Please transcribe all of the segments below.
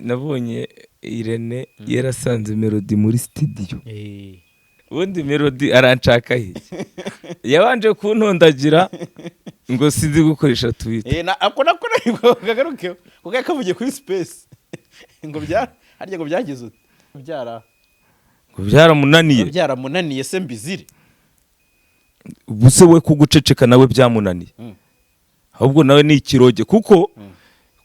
Nabonye Irene yarasanze Melody muri studio. Ubundi Melody aranshaka iki? Yabanje kuntondagira ngo sinzi gukoresha Twitter. Ako nako nabwo kagarukeho, kuko yakavugiye kuri space ngo bya harya ngo byagize ute byara Ngo byaramunaniye. Byaramunaniye se mbizire? Ubuse we kuguceceka nawe byamunaniye? Ahubwo nawe ni ikiroge, kuko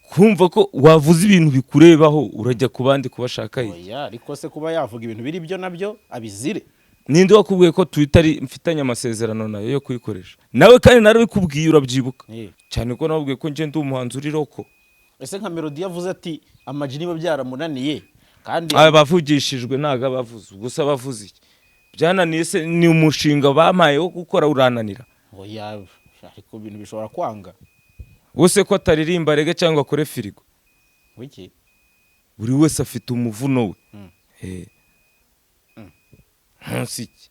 kumva ko wavuze ibintu bikurebaho urajya ku bandi kubashaka iki? Oya, ariko se kuba yavuga ibintu biri byo nabyo abizire? Ninde wakubwiye ko Twitter ari mfitanye amasezerano nayo yo kuyikoresha? Nawe kandi narabikubwiye, urabyibuka cyane ko nababwiye ko njye ndi umuhanzi uri local. Ese nka Melody yavuze ati Ama G niba byaramunaniye kandi Abavugishijwe ntabwo abavuze gusa abavuze iki? Byananiye se ni umushinga bampaye wo gukora urananira? Oya, ariko ibintu bishobora kwanga. Wose ko ataririmba reggae cyangwa akore firigo. Wiki? Buri wese afite umuvuno we. Ntusi iki?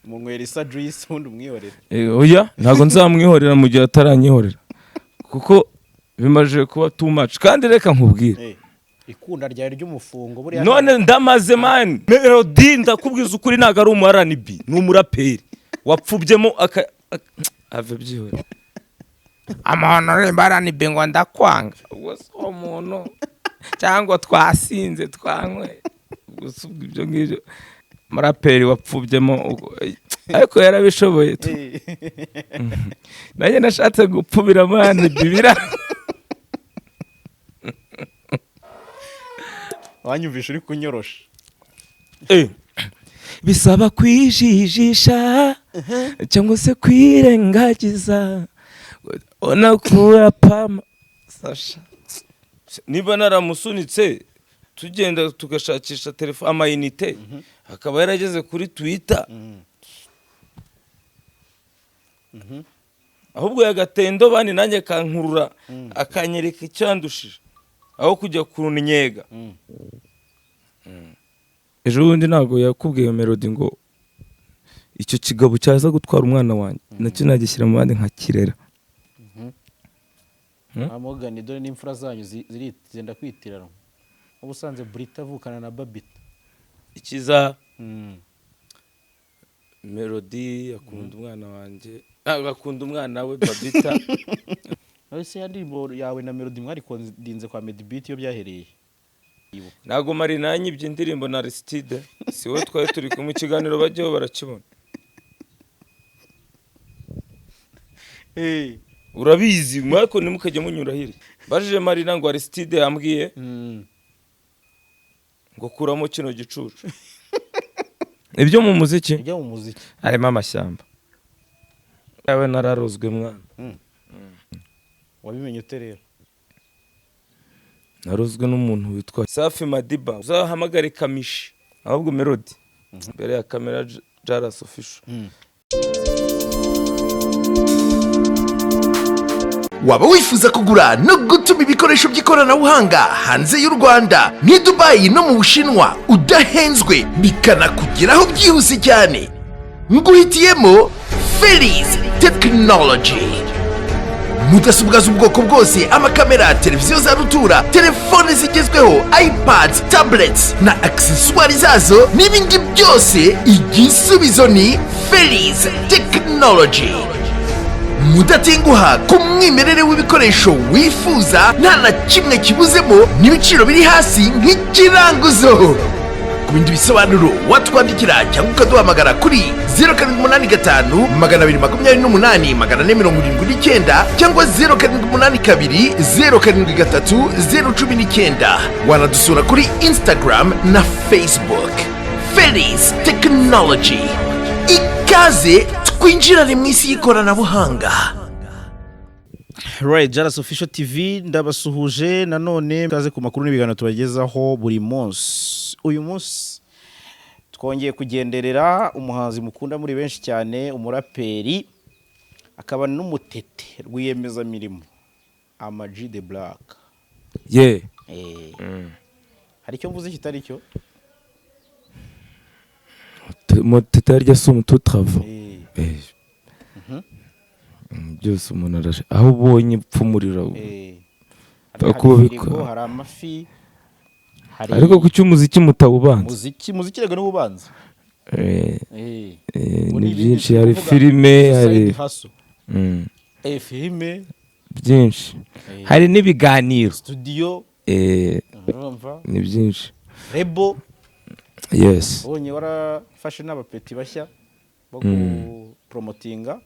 Munywera isa juice ubundi umwihorere. Oya, ntabwo nzamwihorera mu gihe ataranyihorera, kuko bimaze kuba too much. Kandi reka nkubwire. Ikunda ryawe ry'umufungo buriya. None ndamaze man. Melody, ndakubwiza ukuri, ntabwo ari umu R&B, ni umuraperi wapfubyemo aka ave byihorera. Amahano arimba R&B ngo ndakwanga, ubwo si uwo muntu cyangwa twasinze twanyweye, ubwo si ubwo ibyo ngibyo. Umuraperi wapfubyemo ariko yarabishoboye tu. Nanjye nashatse gupfubira R&B bira Wanyumvisha uri kunyorosha. Bisaba kwijijisha cyangwa se kwirengagiza unakura pama. Sasha, niba naramusunitse tugenda tugashakisha telefone amayinite, akaba yarageze kuri Twitter, ahubwo yagatendo bani nanjye akankurura akanyereka icyo yandushije aho kujya kunyega. Ejo bundi ntabwo yakubwiye Melody ngo icyo kigabo cyaza gutwara umwana wanjye nacyo nagishyira mu bandi nkakirera? Amogani, dore n'imfura zanyu zenda kwitiranwa. Uba usanze Burita avukana na Babita. Ikiza, Melody akunda umwana wanjye, agakunda umwana we Babita. Nawe se ya ndirimbo yawe na Melody mwarikodinze kwa Medbeat iyo byahereye? Ntabwo Marina yanyibye indirimbo na Aristide, si wowe twari turi kumwe? Ikiganiro bajyaho barakibona. Urabizi mwako, ntimukajya munyura hirya. Mbajije Marina ngo Aristide yambwiye ngo kuramo kino gicucu. Ibyo mu muziki? Ujya mu muziki. Harimo amashyamba yawe, nararozwe mwana. Wabimenye ute rero? Narozwe n'umuntu witwa Safi Madiba. Uzahamagare Kamishi. Ahubwo Melody mbere ya kamera, Jaras Official. Waba wifuza kugura no gutuma ibikoresho by'ikoranabuhanga hanze y'u Rwanda nk'i Dubayi no mu Bushinwa udahenzwe, bikanakugeraho byihuse cyane? Nguhitiyemo Feliz Technology. Mudasobwa z'ubwoko bwose, amakamera, televiziyo za rutura, telefone zigezweho, iPads, tablets na accessoires zazo n'ibindi byose, igisubizo ni Feliz Technology. Mudatenguha ku mwimerere w'ibikoresho wifuza, nta na kimwe kibuzemo n'ibiciro biri hasi nk'ikiranguzo. Ku bindi bisobanuro watwandikira cyangwa ukaduhamagara kuri 0785 228 479 cyangwa 0782 073 019. Wanadusura kuri Instagram na Facebook. Felis Technology, ikaze twinjirane mu isi y'ikoranabuhanga. Right, Jaras Official TV ndabasuhuje nanone, ikaze ku makuru n'ibiganiro tubagezaho buri munsi. Uyu munsi twongeye kugenderera umuhanzi mukunda muri benshi cyane, umuraperi akaba n'umutete rwiyemezamirimo, Ama G The Black. Ye. Hari icyo mvuze kitari cyo? Mutete harya si umutu travaux? Byose umuntu arashe aho ubonye ipfumurira. Hari Kuba firigo, bikora. hari amafi, hari Ariko kuki umuziki mutawubanza? Muziki rega niwo ubanza. Ubu Ni ibindi byinshi, hari tuvuga filime, hari side hustle. Filime. Byinshi, hari n'ibiganiro. Studio. Urumva? Ni byinshi. Label. Yes. Ubonye warafashe n'abapeti bashya bo kupromotinga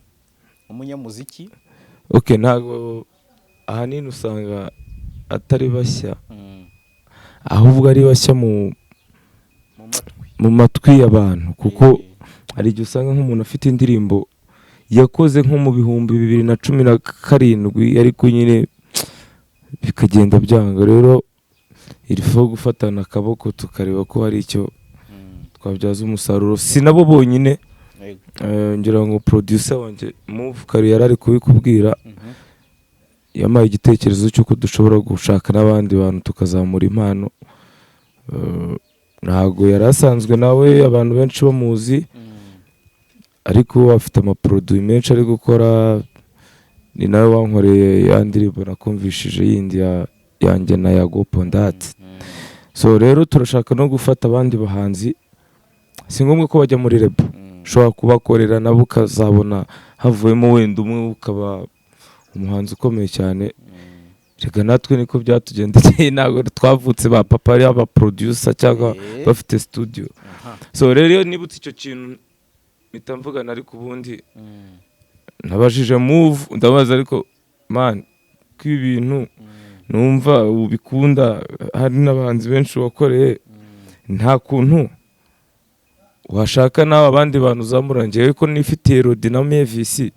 umunyamuziki. Okay, ntabwo ahanini usanga atari bashya, ahubwo ari bashya mu Mu matwi. Mu matwi y'abantu, kuko hari igihe usanga nk'umuntu afite indirimbo yakoze nko mu 2017, ariko nyine bikagenda byanga. Rero il faut gufatana akaboko tukareba ko hari icyo twabyaza umusaruro. Si nabo bonyine. Ngira ngo producer wanjye Move kare yari ari kubikubwira, yampaye igitekerezo cy'uko dushobora gushaka n'abandi bantu tukazamura impano. Ntabwo yari asanzwe nawe abantu benshi bamuzi, ariko afite amaproduit menshi ari gukora. Ni nawe wankoreye ya ndirimbo nakumvishije yindi yanjye na Yago Pondati. So rero turashaka no gufata abandi bahanzi. Si ngombwa ko bajya muri label, ushobora kubakorera nabo ukazabona havuyemo wenda umwe ukaba umuhanzi ukomeye cyane. Reka natwe niko byatugendekeye, ntabwo twavutse ba papa ari aba producer cyangwa bafite studio. So rero iyo nibutse icyo kintu mpita mvugana, ariko ubundi nabajije Move, ndabaza: "Ariko man, ko ibi bintu numva ubikunda, hari n'abahanzi benshi wakoreye, nta kuntu washaka nawe abandi bantu uzamura? Ngewe ko nifitiye Rodi na Mavis,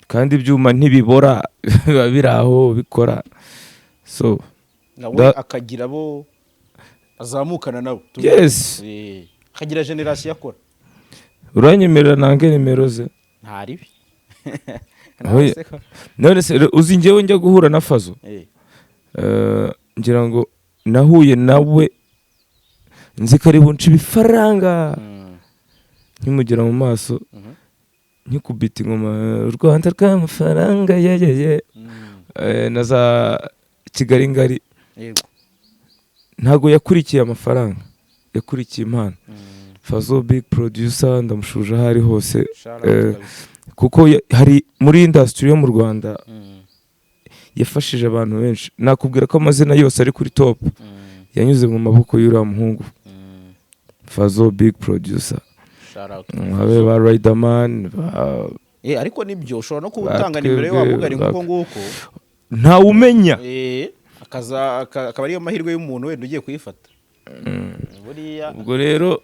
kandi ibyuma ntibibora, biba biri aho bikora." So Nawe akagira abo azamukana nabo. Yes. Akagira generation akora. Uranyemerera nange nimero ze? Nta ribi. Oya. None se uzi ngewe njya guhura na Fazo? Ngira ngo nahuye nawe nzi ko ari bunce ibifaranga. Nkimugera mu maso, nkikubita ingoma, "U Rwanda rw'amafaranga yeyeye", na za Kigali ngari. Ntabwo yakurikiye amafaranga, yakurikiye impano. Fazo, big producer, ndamushuje aho ari hose. Shout out kabisa. Kuko hari muri industry yo mu Rwanda yafashije abantu benshi. Nakubwira ko amazina yose ari kuri top yanyuze mu maboko y'uriya muhungu. Fazo, big producer. Shout out. Habe ba Riderman ba Ariko nibyo, ushobora no kuba ba utanga nimero ye, twebwe, wamugari nk'uko nguko. Ntawumenya. Akaza akaba ariyo mahirwe y'umuntu wenda ugiye kuyifata buriya. Ubwo rero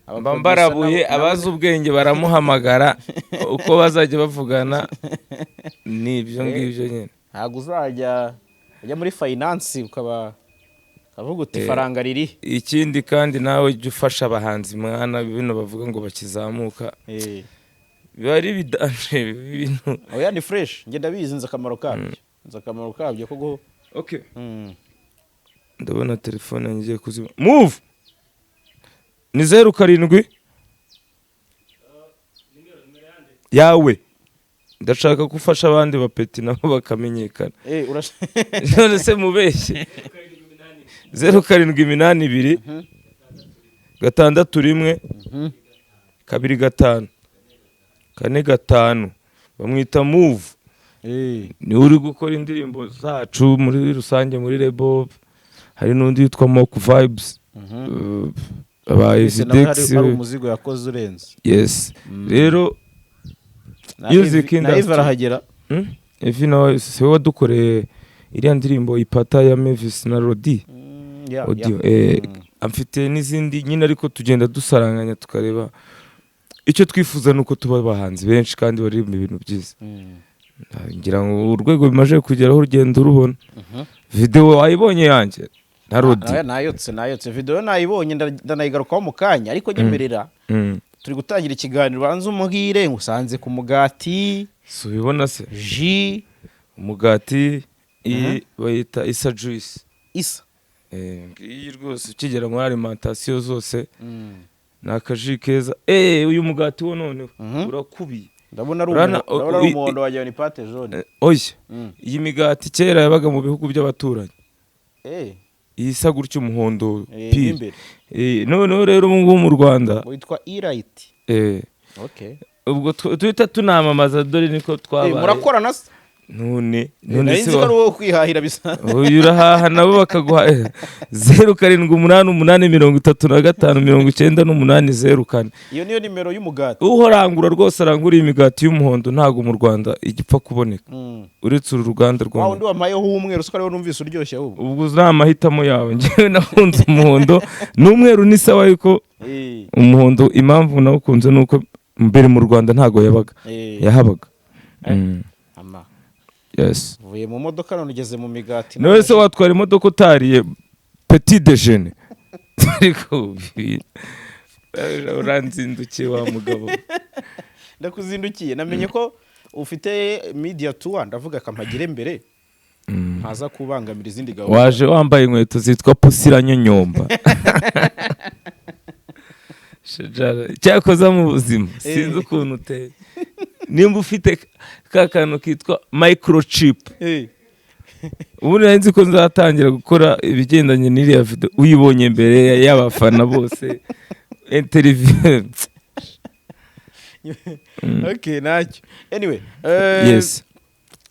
Aba mba producer mbarabuye. nabo- Abazi ubwenge baramuhamagara, uko bazajya bavugana ni ibyo ngibyo nyine. Ntabwo uzajya ujya muri finance ukaba ukavuga uti "Ifaranga riri." Ikindi kandi, nawe jya ufasha abahanzi mwana, bino bavuga ngo bakizamuka, biba ari bidanje ibintu. Oya, ni fresh, njye ndabizi, nzi akamaro kabyo ko Okay. Ndabona telefone yanjye igiye kuzima. Move, ni 07 yawe. Ndashaka ko ufasha abandi bapeti nabo bakamenyekana. None se mubeshye? 0782 61 25 45. Bamwita Move. Niwe uri gukora indirimbo zacu muri rusange muri label. Hari n'undi witwa Mok Vibes, aba Ese nawe hari Ezidex. hari umuzigo yakoze urenze. Yes, rero Na Music na industry. Eve arahagera. Evi nawe si we wadukoreye iriya ndirimbo Ipata ya Mavis na Rodi? Yeah, Audio. yeah. Amfite n'izindi nyine, ariko tugenda dusaranganya tukareba. Icyo twifuza ni uko tuba abahanzi benshi kandi baririmba ibintu byiza. Ngira ngo urwego bimaze kugeraho urugendo urubona. Video wayibonye yanjye na Rodi? Ah, nayotse video, nayibonye, ndanayigarukaho mu kanya, ariko nyemerera turi gutangira ikiganiro, banza umuhire ngusanze ku mugati. Si ubibona se? Ji. Umugati, iyi bayita Isa Juice. Isa. Ngiyi rwose, ukigera muri alimentation zose ni akaji keza. Uyu mugati wo noneho urakubiye. Ndabona ari ndabona ari umuhondo, wagira ni pâte jaune. Oya, iyi migati kera yabaga mu bihugu by'abaturanyi. Iyi isa gutya umuhondo pire. Imbere. Noneho rero ubu ngubu mu Rwanda Witwa Irayiti. Eh, ubwo tuhita tunamamaza, dore niko twabaye. Murakorana se? None none Nari se nzi ko ari wowe kwihahira bisanzwe. Uyu urahaha nabo bakaguha. 0788359804. Iyo niyo nimero y'umugati. Uhorangura rwose, arangura iyi migati y'umuhondo, ntabwo mu Rwanda igipfa kuboneka uretse uru ruganda Wa rwa wundi wampayeho w'umweru, siko ariwo numvise uryoshye ahubwo. Ubwo ni amahitamo yawe. Njyewe nakunze umuhondo n'umweru, ni sawa, ariko umuhondo impamvu nawukunze ni uko mbere mu Rwanda ntabwo yabaga, yahabaga. Ama Yes. uvuye mu modoka none ugeze mu migati. Nawe se watwara imodoka utariye petit déjeuner? Ariko uranzindukiye wa mugabo. Ndakuzindukiye, namenye ko ufite media tour, ndavuga akampagire mbere ntaza kubangamira izindi gahunda. Waje wambaye inkweto zitwa pusi iranyonyomba. Shajara, cyakoza mu buzima sinzi ukuntu uteye, nimba ufite ka kantu kitwa microchip. Ubundi nari nzi ko nzatangira gukora ibigendanye n'iriya video uyibonye mbere y'abafana bose, interview. Okay, ntacyo, anyway. Yes.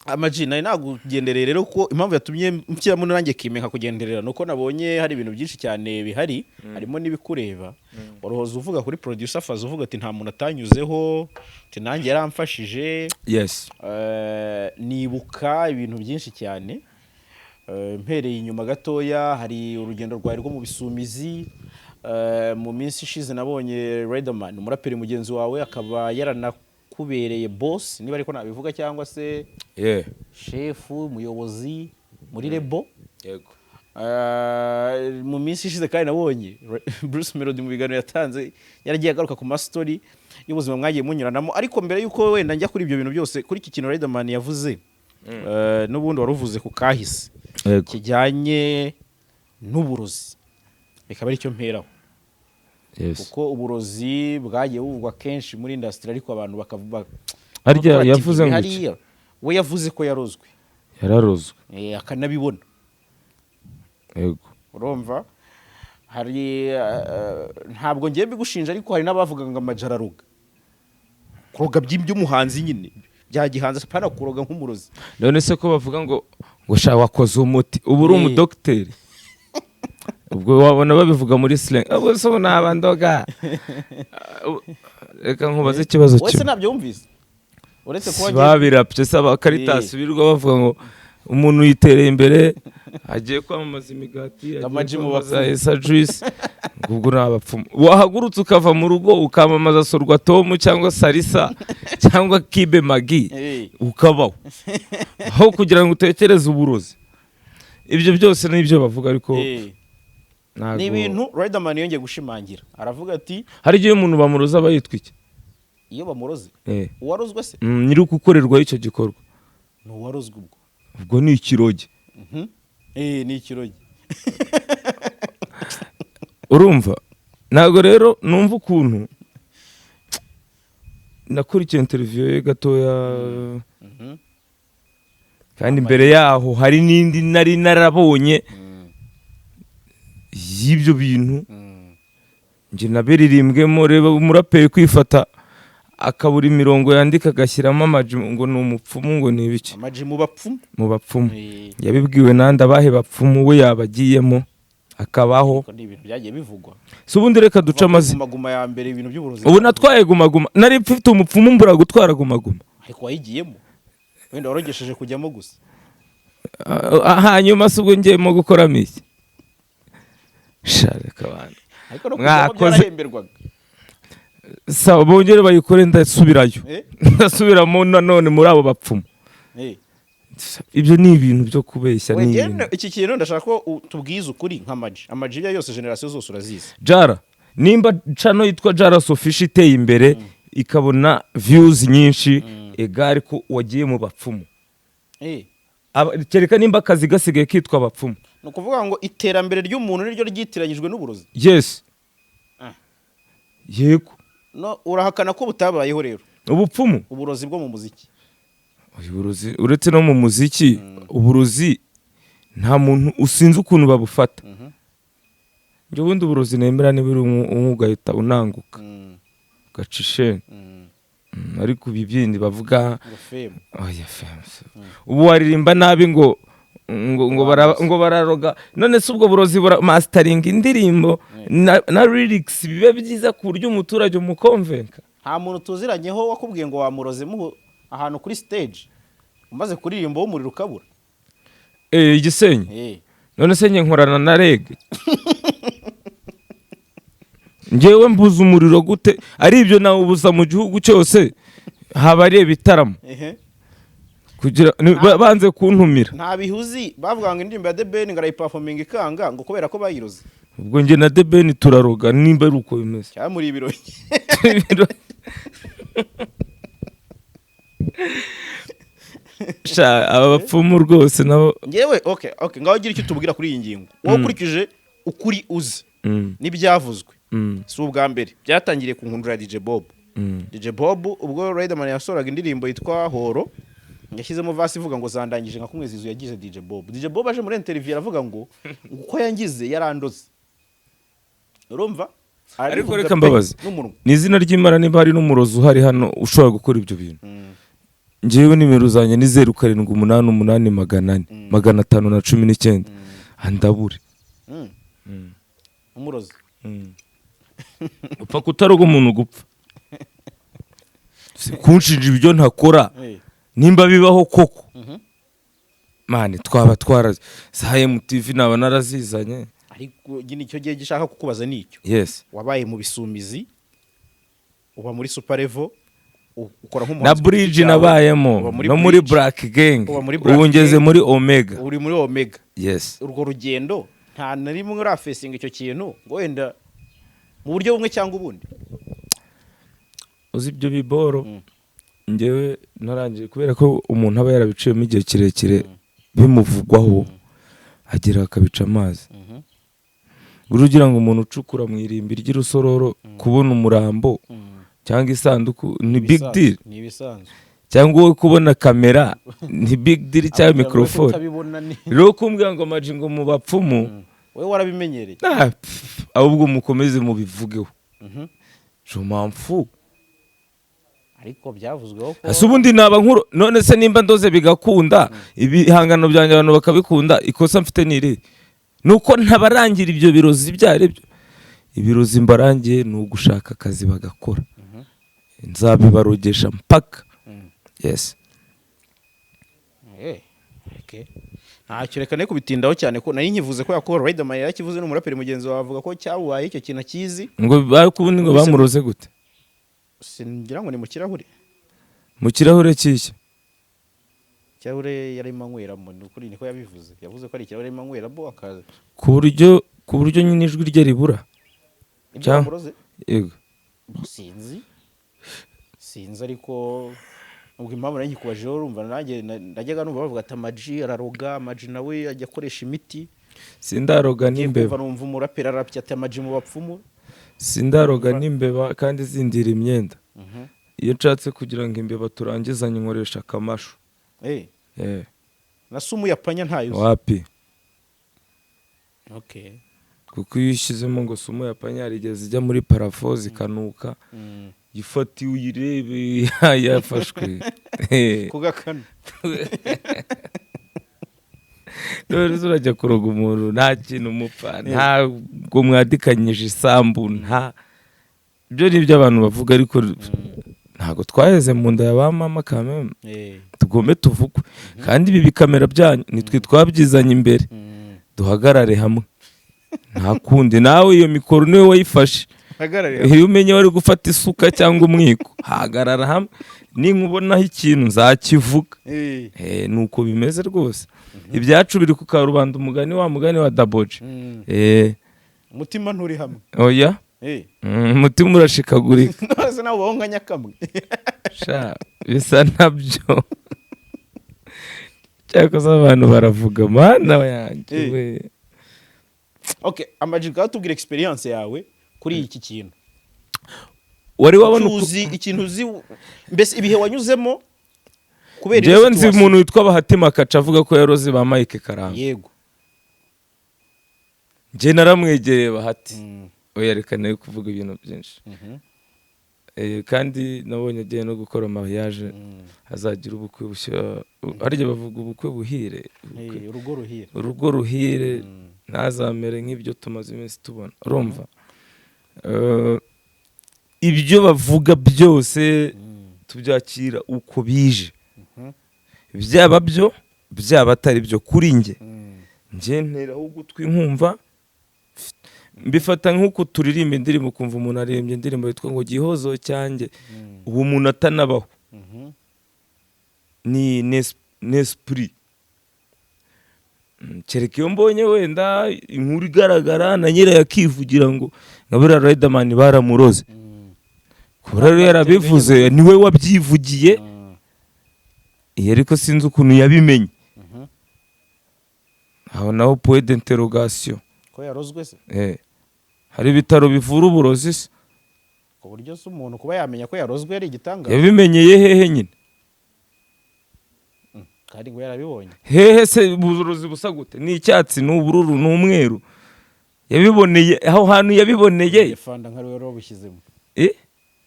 Amaji, nari nakugendereye rero ko impamvu yatumye nshyiramo nanjye kime nkakugenderera nuko nabonye hari ibintu byinshi cyane bihari, harimo n'ibikureba. Waruhoza uvuga kuri producer Fazo, uvuga ati nta muntu atanyuzeho, ati nanjye yaramfashije. Nibuka ibintu byinshi cyane. Mpereye inyuma gatoya, hari urugendo rwawe rwo mu Bisumizi. Mu minsi ishize nabonye Riderman, umuraperi mugenzi wawe, akaba yaranakubereye boss, niba ariko nabivuga, cyangwa se shefu, umuyobozi muri label. Yego. Mu minsi ishize kandi nabonye Bruce Melody mu biganiro yatanze yaragiye agaruka ku mastori y'ubuzima mwagiye munyuranamo. Ariko mbere y'uko wenda njya kuri ibyo bintu byose, kuri iki kintu Riderman yavuze, n'ubundi wari uvuze ku kahise kijyanye n'uburozi, bikaba aricyo mperaho, kuko uburozi bwagiye buvugwa kenshi muri industry, ariko abantu bakavuga Harya bati, yavuze ngo iki? Hariya we yavuze ko yarozwe. Yararozwe. Akanabibona. Urumva hari ntabwo ngiye mbigushinja, ariko hari n'abavuga ngo Ama G araroga, kuroga by'umuhanzi nyine bya gihanzi, apana kuroga nk'umurozi. None se ko bavuga ngo sha wakoze umuti, ubu uri umudogiteri? Ubwo wabona babivuga muri slang, ubwo se ubu naba ndoga? Reka nkubaze ikibazo Wowe se kimwe. ntabyo wumvise uretse kuba Si babirapye se abakaritasi birirwa bavuga ngo umuntu yitereye imbere, agiye kwamamaza imigati, agiye Ama G mu kwamamaza bapfumu. Esa juice, ngo ubwo ni abapfumu. Wahagurutse ukava mu rugo ukamamaza sorwatomu cyangwa sarisa cyangwa kibe magi, ukabaho aho kugira ngo utekereze uburozi. Ibyo byose ni ibyo bavuga, ariko ntabwo Ni ibintu Riderman yongeye gushimangira, aravuga ati Hari igihe umuntu bamuroza aba yitwa iki? Iyo bamuroze, uwarozwe se? Nyiri gukorerwaho icyo gikorwa. Ni uwarozwe ubwo. Ubwo ni ikiroge. Ni ikiroge. Urumva, ntabwo rero numva ukuntu nakurikiye interview ye gatoya, kandi mbere yaho hari n'indi nari narabonye y'ibyo bintu njye nabiririmbwemo. Reba umuraperi kwifata akabura imirongo yandika, agashyiramo Ama G ngo ni umupfumu, ngo ni ibiki. Ama G mu bapfumu. Mu bapfumu. Yabibwiwe nande? Abahe bapfumu we yabagiyemo akabaho? Ariko ni ibintu byagiye bivugwa. Si ubundi reka duce Kuva kuri amazina. Guma Guma ya mbere, ibintu by'uburozi. Ubu natwaye Guma Guma, nari mfite umupfumu, mbura gutwara Guma Guma. Ariko wayigiyemo, wenda warogesheje kujyamo gusa. Hanyuma se ubwo ngiyemo gukoramo iki? Sha, reka abantu. Ariko no kujyamo Mwakoze. byarahemberwaga. Sawa, bongere bayikore, ndasubirayo. Ndasubiramo nanone muri abo bapfumu. Ibyo ni ibintu byo kubeshya, ni Wegende, ibintu iki kintu ndashaka ko tubwize ukuri nka Ama G. Ama G ibyo yose, generation zose urazizi. Jara, nimba channel yitwa Jara Sofishi iteye imbere, ikabona views nyinshi, egare ko wagiye mu bapfumu. Kereka nimba akazi gasigaye kitwa abapfumu. Ni ukuvuga ngo iterambere ry'umuntu niryo ryitiranyijwe n'uburozi? Yes. Ah. Yego. No urahakana ko butabayeho rero? Ubupfumu? Uburozi bwo mu muziki. Uburozi, uretse no mu muziki, uburozi nta muntu usinzi ukuntu babufata. Njye ubundi uburozi nemera niba uri unywa ugahita unanguka, ugaca isheni. Ariko ibi bindi bavuga ngo fame. Oya, fame se. Ubu waririmba nabi ngo bararoga. None se ubwo burozi bura masteringa indirimbo na lyrics bibe byiza ku buryo umuturage umukonvenka? Nta muntu tuziranyeho wakubwiye ngo wamuroze muhu ahantu kuri stage umaze kuririmba w'umuriro ukabura? Eh, Igisenyi? Eh. None se njye nkorana na REG? Njyewe mbuza umuriro gute? Ari ibyo nawubuza mu gihugu cyose, haba ari ibitaramo kugira banze kuntumira. Nta bihuzi bavuga ngo indirimbo ya The Ben ngo arayiperforminga ikanga ngo kubera ko bayiroze? Ubwo njye na The Ben turaroga nimba ari uko bimeze. Cyangwa muri ibirori. Sha, aba bapfumu rwose nabo. Ngewe okay, ngaho gira icyo tubwira kuri iyi ngingo wowe ukurikije ukuri uzi n'ibyavuzwe. Si ubwa mbere byatangiriye ku nkundura ya DJ Bob. DJ Bob, ubwo Riderman yasohoraga indirimbo yitwa Horo, yashyizemo verse ivuga ngo zandangije nka kumwe zizu yagize DJ Bob. DJ Bob aje muri interview aravuga ngo uko yangize yarandoze, urumva? Ariko Arabivuga reka pe, mbabaze. n'umunwa. Ni izina ry'Imana, niba hari n'umurozi uhari hano ushobora gukora ibyo bintu, njyewe nimero zanjye ni 0788 400 519, andabure. Umurozi. Upfa kutaroga umuntu gupfa. Si kunshinja ibyo ntakora. Nimba bibaho koko, mani twaba twarazi za MTV naba narazizanye. Ariko nyine icyo gihe gishaka kukubaza ni icyo. Yes. Wabaye mu Bisumizi, uba muri Super Level, ukora Na nk'umuhanzi ku giti Bridge cyawe, nabayemo. Uba muri No muri Bridge, Black Gang. Uba muri Black Ubu ngeze Gang. muri Omega. Uri muri Omega. Yes. Urwo rugendo nta na rimwe urafesinga icyo kintu ngo wenda mu buryo bumwe cyangwa ubundi? Uzi ibyo biboro, njyewe narangije kubera ko umuntu aba yarabiciyemo igihe kirekire bimuvugwaho, agera akabica amazi. Buri ugira ngo umuntu ucukura mu irimbi ry'Urusororo kubona umurambo cyangwa isanduku ni big deal? Ni ibisanzwe. Cyangwa wowe kubona kamera ni big deal, cyangwa Abagabo mikorofone? kutabibona ni Rero kumbwira ngo amaji ngo mu bapfumu, wowe warabimenyereye. Ah, pff, ahubwo mukomeze mubivugeho, je m'en fous. Ariko byavuzweho ko Ese ubundi naba nkuru? None se nimba ndoze bigakunda, ibihangano byanjye abantu bakabikunda, ikosa mfite ni iri? Ni uko ntabarangira ibyo birozi. Ibyo ari byo ibirozi mbarangiye ni ugushaka akazi bagakora, nzabibarogesha mpaka. Yes. Okay. Ntacyo, reka ne kubitindaho cyane ko nari nkivuze ko yakora Riderman yarakivuze n'umuraperi mugenzi wawe avuga ko cyabubaye, icyo kintu akizi. Ngo ariko ubundi ngo bamuroze gute? Singira ngo ni mu kirahure. Mu kirahure cy'iki? Ikirahure yarimo anyweramo, ni ukuri niko yabivuze, yavuze ko ari ikirahure arimo anyweramo akaza. Ku buryo nyine ijwi rye ribura? Ibyo bamuroze? Yego. Sinzi, sinzi, ariko ubwo impamvu nari nkikubajeho, urumva nanjye najyaga numva bavuga ati Amaji araroga, Amaji nawe ajya akoresha imiti. Sindaroga Ngiye n'imbeba. kumva numva umuraperi arapya ati Amaji mu bapfumu. Sindaroga n'imbeba kandi zindira imyenda. Iyo nshatse kugira ngo imbeba turangizanye, nkoresha akamashu. Eh. Na sumu ya panya ntayo uzi? Wapi. Okay. Kuko iyo ushyizemo ngo sumu ya panya, hari igihe zijya muri plafond zikanuka. Gifati uyirebe yafashwe. Ku gakanu. None se urajya kuroga umuntu nta kintu umupfa, ntabwo mwadikanyije isambu, nta ibyo ni ibyo abantu bavuga, ariko ntabwo twaheze mu nda ya ba mama kameme. Tugombe tuvugwe, kandi ibi bikamera byanyu nitwe twabyizanye imbere. Duhagarare hamwe, nta kundi. Nawe iyo mikoro niwe wayifashe. Hagararira. Iyo umenye wari gufata isuka cyangwa umwiko, hagarara hamwe. Ninkubonaho ikintu nzakivuga. Nuko bimeze rwose, ibyacu biri ku karubanda, umugani wa mugani wa Daboje. Umutima nturi hamwe. Oya. Umutima urashikagurika. None se nawe ubaho nka nyakamwe? Sha, bisa nabyo. Cyakoze abantu baravuga, mana yanjye. We. Okay, Amaji, ngaho tubwire experience yawe kuri iki kintu. Wari wabona Icyo uzi, ikintu uzi, mbese ibihe wanyuzemo kubera iyo Njyewe nzi situation. umuntu witwa Bahati Makaca avuga ko yaroze ba Mike Karanga. Njye naramwegereye Bahati. Oya, reka nawe kuvuga ibintu byinshi. Kandi nabonye agiye no gukora mariage, azagira ubukwe bushya. Harya bavuga ubukwe buhire? Urugo ruhire. Urugo ruhire, ntazamere nk'ibyo tumaze iminsi tubona. Urumva, ibyo bavuga byose tubyakira uko bije, byaba byo, byaba atari byo. Kuri njye, njye nteraho ugutwi nkumva, mbifata nk'uko turirimba indirimbo, ukumva umuntu aririmbye indirimbo yitwa ngo "Gihozo cyanjye", uwo muntu atanabaho. Ni n'esprit. Kereka iyo mbonye wenda inkuru igaragara na nyirayo akivugira ngo nka buriya Riderman baramuroze. Kuba rero yarabivuze, niwe wabyivugiye. Iyo ariko sinzi ukuntu yabimenye, aho naho point d'interrogation. Ko yarozwe se? Hari ibitaro bivura uburozi se? Ku buryo se umuntu kuba yamenya ko yarozwe ari igitangaza? Yabimenyeye hehe nyine? Kandi ngo yarabibonye. Hehe se? Uburozi busa gute? Ni icyatsi, ni ubururu, ni umweru? Yabiboneye aho hantu yabiboneye? Bidefanda nka wari wabushyizemo. Eh?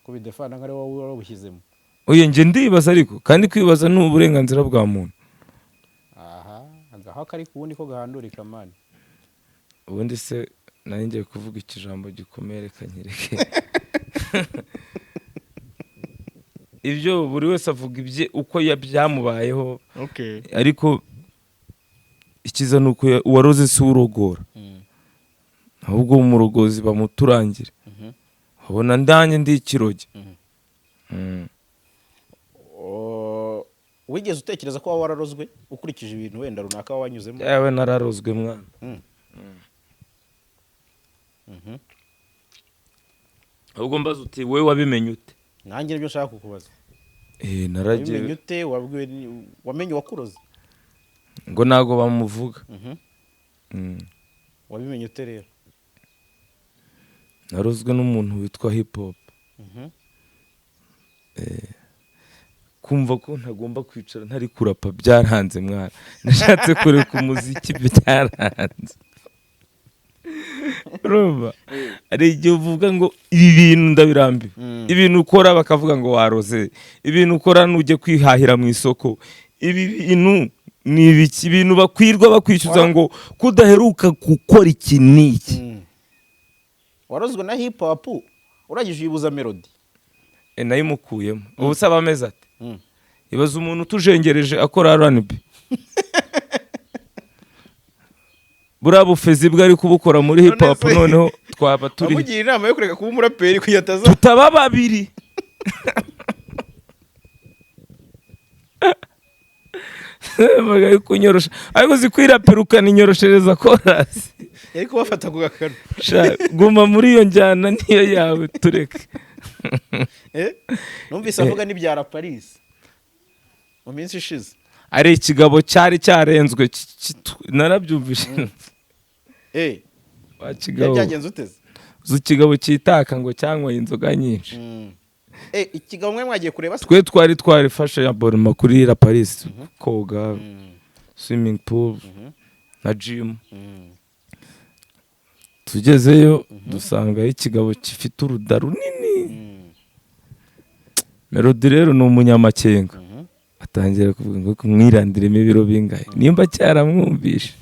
Ko bidefanda nka wowe wari wabushyizemo. Oya, njye ndibaza, ariko kandi kwibaza ni uburenganzira bwa muntu. Aha agaho kari ku wundi ko gahandurika, man. Ubundi se nari ngiye kuvuga ikijambo gikomeye, reka nkireke. Ibyo buri wese avuga ibye uko byamubayeho, ariko ikiza ni uko uwaroze si we urogora, ahubwo umurogozi bamuturangire, abona ndanjye ndi ikiroge. Oh, wigeze utekereza ko waba wararozwe ukurikije ibintu wenda runaka waba wanyuzemo? Yewe, nararozwe mwana. Ahubwo mbaza uti: "Wowe wabimenye ute?" Nanjye nibyo nshaka kukubaza. Naragiye. Wabimenye ute? Wabwiwe wamenye uwakuroze? Ngo ntago bamuvuga. Wabimenye ute rero? Narozwe n'umuntu witwa Hip Hop. Kumva ko ntagomba kwicara ntari kurapa byaranze mwana. Nashatse kureka umuziki byaranze. Urumva, hari igihe uvuga ngo ibi bintu ndabirambiwe. Ibintu ukora bakavuga ngo waroze, ibintu ukora nujye kwihahira mu isoko, ibi bintu ni ibiki, ibintu bakwirwa bakwishyuza ngo kudaheruka gukora iki n'iki. Warozwe na hip hop, urangije uyibuza Melody. Nayimukuyemo. Ubu se aba ameze ate? Ibaza umuntu utujengereje akora R&B, buriya bufezi bwe ari kubukora muri hip hop. None se- Noneho twaba turi Wamugira inama yo kureka kuba umuraperi kugira ataza tutaba babiri. Baga ari kunyorosha, ariko uzi kwirapira ukaninyoroshereza korasi. Yari kubafata ku gakanu. Sha, guma muri iyo njyana niyo yawe, tureke. Eh? Numvise avuga n'ibya La Paris mu minsi ishize. Ari ikigabo cyari cyarenzwe narabyumvise. Wa Byari kigabo. Byagenze uteze? Uzi ikigabo cyitaka ngo cyanyweye inzoga nyinshi. Ikigabo mwe mwagiye kureba se? Twe twari twarifashe abonnement kuri La Paris, koga, swimming pool na gym. Tugezeyo dusangayo ikigabo gifite uruda runini. Melody rero ni umunyamakenga, atangira kuvuga ngo mwirandiremo ibiro bingahe, nimba cyaramwumvishe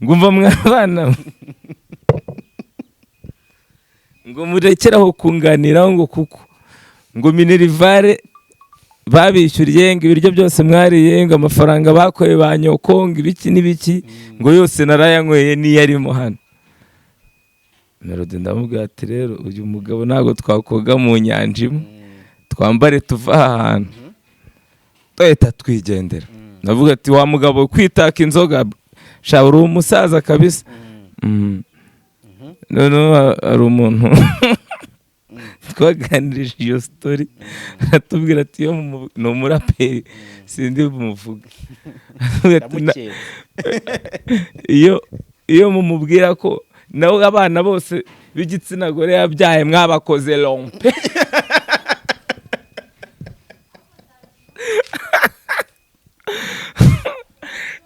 ngumva mwabana mwe, ngo murekeraho kunganiraho, ngo kuko ngo minerivare babishyuriye, ngo ibiryo byose mwariye, ngo amafaranga bakoye ba nyoko, ngo ibiki n'ibiki, ngo yose narayanyweye niyo arimo hano. Melody ndamubwira ati: "Rero uyu mugabo ntabwo twakoga mu nyanja imwe, twambare tuva aha hantu." Tuhita twigendera. Ndavuga ati: "Wa mugabo, kwitaka inzoga sha, uri umusaza kabisa." Noneho hari umuntu twaganirije iyo story, aratubwira ati iyo ni umuraperi, sindi bumuvuge. Aratubwira ati, Ndamukeka. Iyo mumubwira ko nawe abana bose b'igitsina gore yabyaye mwabakoze lompe.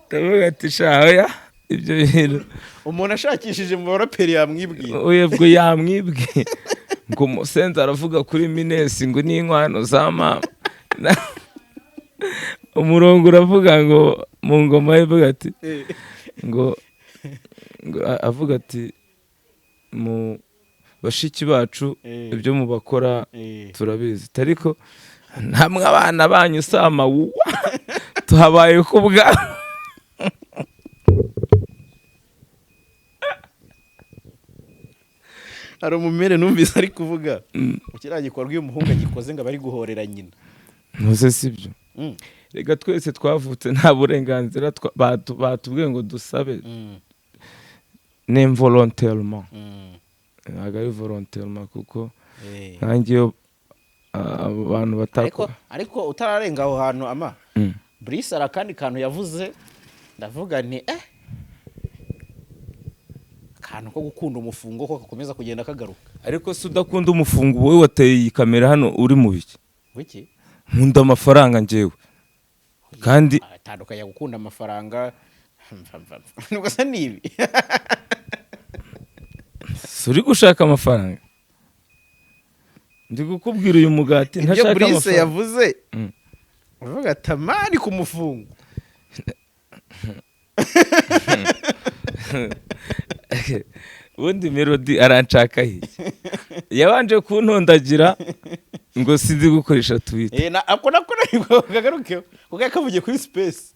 Ndavuga ati shahoya ibyo bintu Umuntu ashakishije mu baraperi yamwibwira. Ubwo yamwibwe ngo Musenzi aravuga kuri Minesi ngo n'inkwano za mama. Umurongo uravuga ngo mu ngoma ye ivuga ati ngo avuga ati mu bashiki bacu ibyo mubakora turabizi, ariko ntamwe abana banyu sama wuwa tuhabaye ku bwa. Hari umumere numvise ari kuvuga kiriya gikorwa iyo umuhungu agikoze ngo aba ari guhorera nyina. Ntuze sibyo. Reka twese twavutse nta burenganzira batubwiye ngo dusabe n'involontairement, ntabwo ari volontairement kuko nkanjye iyo abantu batakora. Ariko utararenga aho hantu ama Brice hari akandi kantu yavuze ndavuga nti akantu ko gukunda umufungo ko gakomeza kugenda kagaruka. Ariko se udakunda umufungo wowe wateye iyi kamera hano uri mu biki? Wiki? Nkunda amafaranga njyewe kandi atandukanye gukunda amafaranga nubwo se ni ibi. Si uri gushaka amafaranga, ndi kukubwira uyu mugati Ibyo ntashaka Brice amafaranga. yavuze uvuga ati amani ku mufungo. Ubundi Melody aranshaka hirya yabanje kuntondagira ngo sinzi gukoresha Twitter. Ako nako nabwo kagarukeho kuko yakavugiye kuri space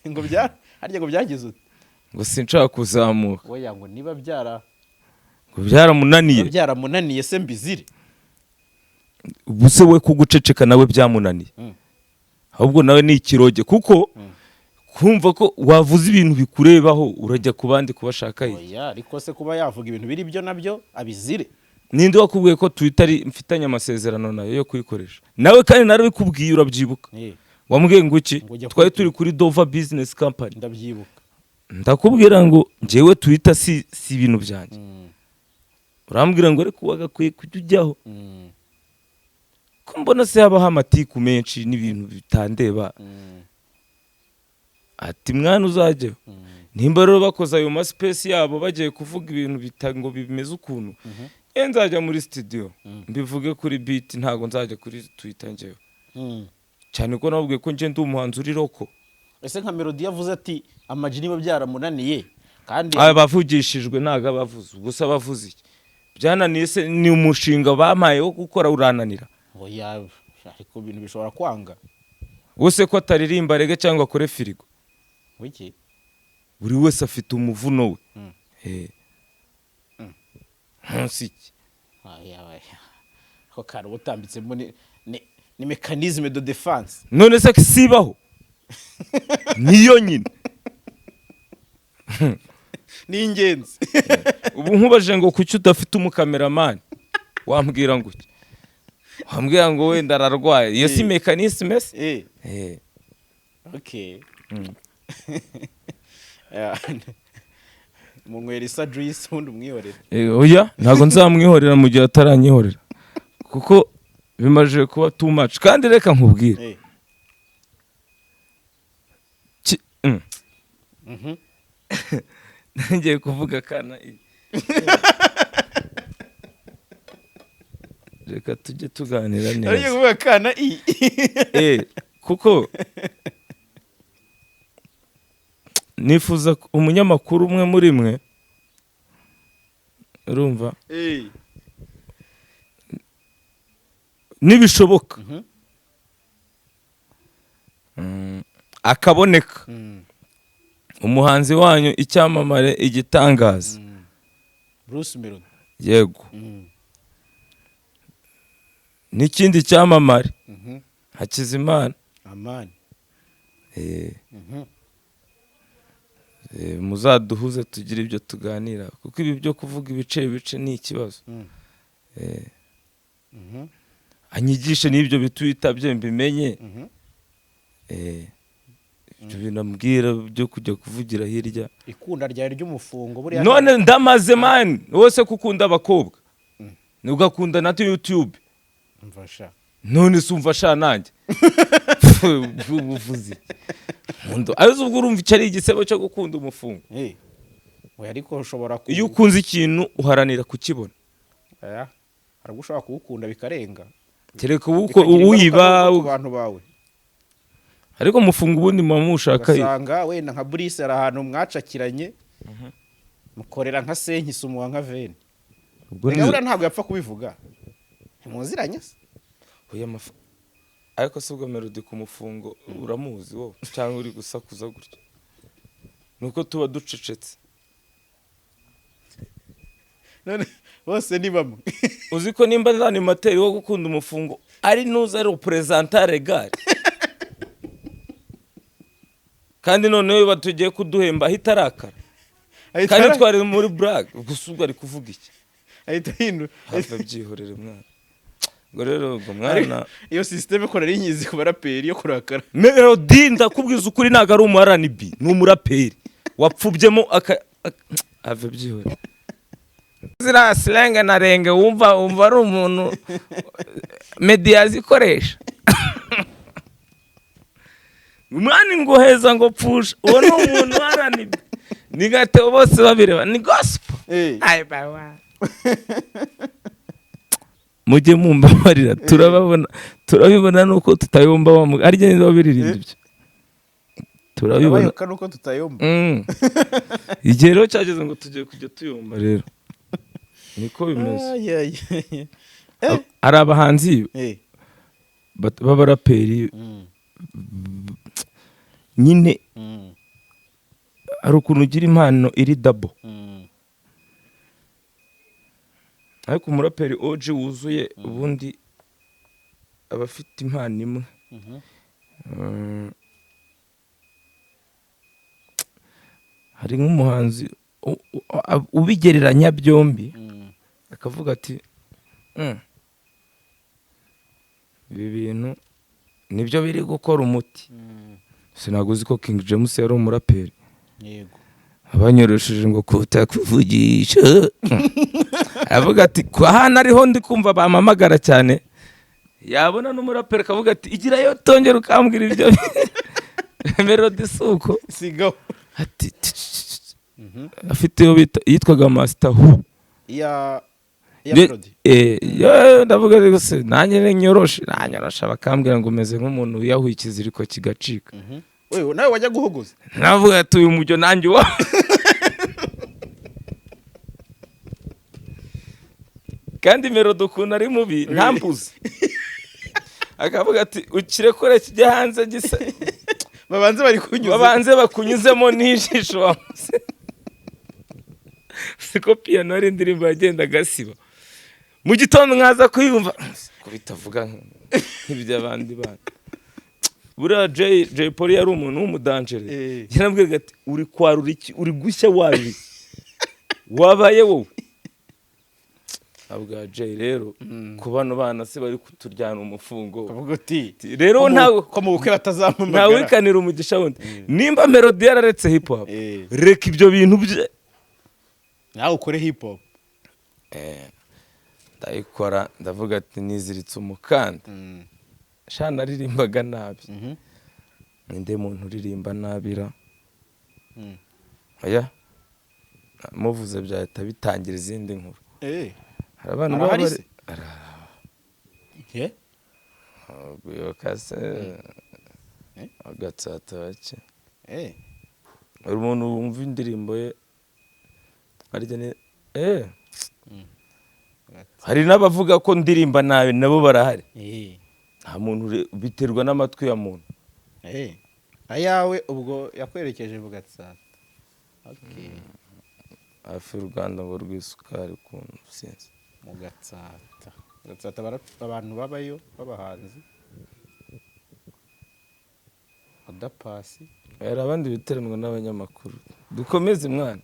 ngo bya harya ngo byagize ute ngo sinshaka kuzamuka. Oya ngo niba byara ngo byaramunaniye. Byaramunaniye se mbizire. Ubuse we kuguceceka nawe byamunaniye. Ahubwo nawe ni ikiroge kuko kumva ko wavuze ibintu bikurebaho urajya ku bandi kubashaka iki? Oya ariko se kuba yavuga ibintu biri byo nabyo abizire. Ninde wakubwiye ko Twitter mfitanye amasezerano nayo yo kuyikoresha? Nawe kandi narabikubwiye urabyibuka. Wambwiye ngo iki? Twari turi kuri Dova Business Company. Ndabyibuka. Ndakubwira ngo njyewe Twitter si ibintu byanjye. Urambwira ngo ariko wagakwiye kujya ujyaho. Ko mbona se habaho amatiku menshi n'ibintu bitandeba. Ati mwana uzajyaho. Nimba rero bakoze ayo maspace yabo bagiye kuvuga ibintu ngo bimeze ukuntu. Nzajya muri studio mbivuge kuri beat, ntago nzajya kuri Twitter njyewe. Cyane ko nababwiye ko nje ndi umuhanzi uri roko. Ese nka Melody yavuze ati amaji niba byaramunaniye kandi abavugishijwe ntago abavuze gusa abavuze iki byananiye se ni umushinga bampaye wo gukora urananira. Oya ariko ibintu bishobora kwanga. Wose ko ataririmba rege cyangwa akore firigo. Wiki buri wese afite umuvuno we. Ntusiki. Ako kantu utambitsemo ni mécanisme de défense. None se sibaho niyo nyine ni ingenzi. Ubu nkubaje ngo kuki udafite umukameramani wambwira ngo iki? Wambwira ngo wenda ararwaye. Iyo si mécanisme se? Okay. Munywera isa juice undi umwihorera. Oya ntago nzamwihorera mu gihe ataranyihorera kuko bimaje kuba too much. Kandi reka nkubwire ngiye kuvuga kana reka tujye tuganira neza. Ngiye kuvuga kana kuko nifuza umunyamakuru umwe muri mwe urumva nibishoboka akaboneka umuhanzi wanyu icyamamare igitangaza Bruce Melody. Yego. N'ikindi cyamamare Hakizimana Amani. Muzaduhuze tugire ibyo tuganira kuko ibi byo kuvuga ibice bice ni ikibazo. Anyigishe n'ibyo bitwita bye mbimenye. Ibyo bintu ambwira byo kujya kuvugira hirya. Ikunda ryawe ry'umufungo buriya. None ndamaze, man, wose kukunda abakobwa ugakunda na YouTube. Umva sha. None se umva sha, nanjye ubuvuzi Nkunda, ariko ubwo urumva icyo ari igisebo cyo gukunda umufungo? Eh. Oya, ariko ushobora ku Iyo ukunze ikintu uharanira kukibona. Oya, hari ubwo ushobora kuwukunda bikarenga. Kereka uwuko Bikagira ingaruka uwiba. ku bantu bawe. Ariko umufungo ubundi muba muwushaka. Ugasanga wenda nka Burisi hari ahantu mwacakiranye, mukorera nka senkisi, umuha nka veni. Ubwo Reka, buriya ntabwo yapfa kubivuga, ntimuziranye se? Oya, ariko se ubwo Melody ku mufungo uramuzi wowe, cyangwa uri gusakuza gutya nuko tuba ducecetse? None bose ni bamwe. Uzi ko nimba animateur wo gukunda umufungo ari nuza ari représentant légal, kandi noneho batugiye kuduhemba ahita arakara kandi twari muri blague gusa. Ubwo ari kuvuga iki? Ahita ahindura. Hafi byihorere mwana. Ngo rero ubwo mwana Iyo système ko nari nyizi ku baraperi yo kurakara. Melody, ndakubwiza ukuri, ntabwo ari umu R&B, ni umuraperi wapfubyemo ave byihorere. Ziriya slang na renge wumva ari umuntu media zikoresha, umwanya ngo heza ngo pfusha, uwo ni umuntu wa R&B, ni gatebo bose babireba, ni gospel. Ay, bawa. Mujye mumbabarira, turababona, turabibona nuko tutayumva wa arya niba biririmba ibyo turabibona. Abayoka nuko tutayumva. Igihe rero cyageze ngo tugiye kujya tuyumva, rero niko bimeze. Ay, ay, ay. Hari abahanzi b'abaraperi nyine, hari ukuntu ugira impano iri double, ariko umuraperi OG wuzuye ubundi aba afite impano imwe. Hari nk'umuhanzi ubigereranya byombi, akavuga ati: Ibi bintu nibyo biri gukora umuti." Sinaguzi uzi ko King James yari umuraperi? Yego. Abanyorosheje ngo kutakuvugisha, avuga ati kwa hano ariho ndi kumva bampamagara cyane. Yabona n'umuraperi akavuga ati: "Igirayo tongera ukambwira ibyo." Melody si uko. Sigaho. Ati afite iyo bita yitwaga Master Hu. Ya Melody. Yo, ndavuga rwose nanjye nyoroshe nanyorosha, bakambwira ngo umeze nk'umuntu wiyahuye ikiziriko kigacika. Wewe nawe wajya guhogoza. Navuga ati uyu mujyo nanjye uwa kandi Melody ukuntu ari mubi ntambuze, akavuga ati: "Ukirekure kijye hanze gisa." Babanze bari kunyuza. Babanze bakunyuzemo n'ijisho bamuze. Siko piano ari indirimbo yagendaga asiba, mu gitondo nkaza kuyumva ko bitavuga nk'iby'abandi bana. Buriya Jay Polly yari umuntu w'umudanjere. Yarambwiraga ati: "Uri kwarura iki? Uri gushya, warura iki? Wabaye wowe." Abwa Jay rero ku bano bana se bari kuturyana umufungo. Kavuga uti Rero ntawe ko mu bukwe batazampamagara. Ntawikanira umugisha wundi. Nimba Melody yararetse hip hop, reka ibyo bintu bye. Nawe ukore hip hop. Ndayikora, ndavuga ati niziritse umukanda sha. Naririmbaga nabi. Ninde muntu uririmba nabira? Oya, muvuze byahita bitangira izindi nkuru. Hari abantu baba Arahari bari se? Eh? Rwibuka se? Eh? Agatsata bake. Hari umuntu wumva indirimbo ye arya ni hari n'abavuga ko ndirimba nabi, nabo barahari. Nta muntu biterwa n'amatwi ya muntu. Ayawe ubwo yakwerekeje mu Gatsata, okay. Hafi y'uruganda ngo rw'isukari ukuntu sinzi. Mu Gatsata, Gatsata abantu babayo b'abahanzi Odapasi. Hari abandi biteranwa n'abanyamakuru, dukomeze mwana.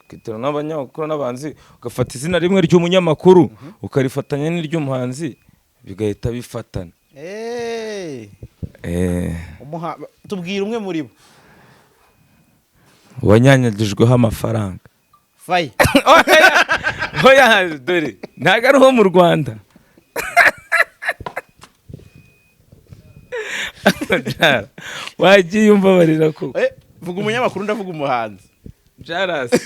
Ukiterana n'abanyamakuru n'abahanzi, ugafata izina rimwe ry'umunyamakuru ukarifatanya n'iry'umuhanzi, bigahita bifatana. Tubwira umwe muri bo. Wanyanyagijweho amafaranga. Fayi. Oya, dore ntabwo ari uwo mu Rwanda. Wagiye umbabarira koko. Vuga umunyamakuru, ndavuga umuhanzi. Jarasi,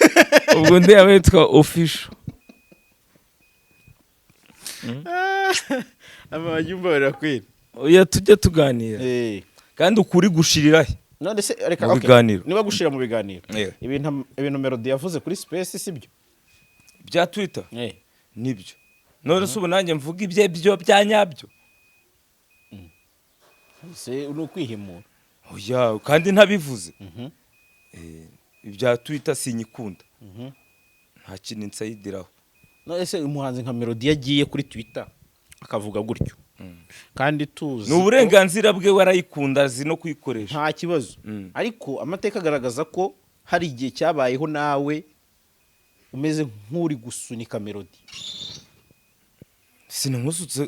ubwo undi yaba yitwa Official. Wagiye umbabarira kweri. Oya, tujye tuganira kandi ukuri gushirira he? None se reka Mu okay. biganiro. Niba gushira mu biganiro, Yewe. ibintu Melody yavuze kuri space sibyo? Bya Twitter nibyo. None se ubu nanjye mvuga ibye byo bya nyabyo? Se ni ukwihimura. Oya, kandi ntabivuze. Ibya Twitter sinyikunda, nta kintu nsayidiraho. None se umuhanzi nka Melody yagiye kuri Twitter akavuga gutyo, kandi tuzi Ni uburenganzira bwe, warayikunda, azi no kuyikoresha. Nta kibazo. Ariko amateka agaragaza ko hari igihe cyabayeho nawe umeze nk'uri gusunika Melody.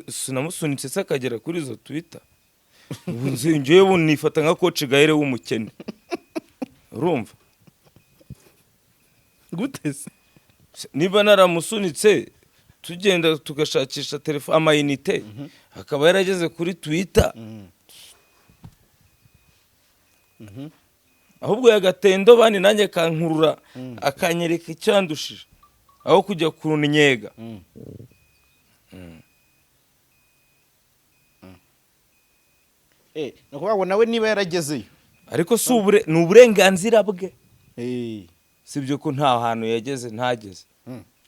Sinamusunitse se akagera kuri izo Twitter? Ubu njyewe ubu nifata nka Coach Gahere w'umukene, urumva? Gute se? Niba naramusunitse tugenda tugashakisha telefone amayinite, akaba yarageze kuri Twitter, ahubwo yagatendo bani nanjye akankurura, akanyereka icyandushije aho kujya kunyega. Ni ukuvuga ngo nawe niba yaragezeyo. Ariko si ni uburenganzira bwe. Sibyo ko nta hantu yageze ntageze.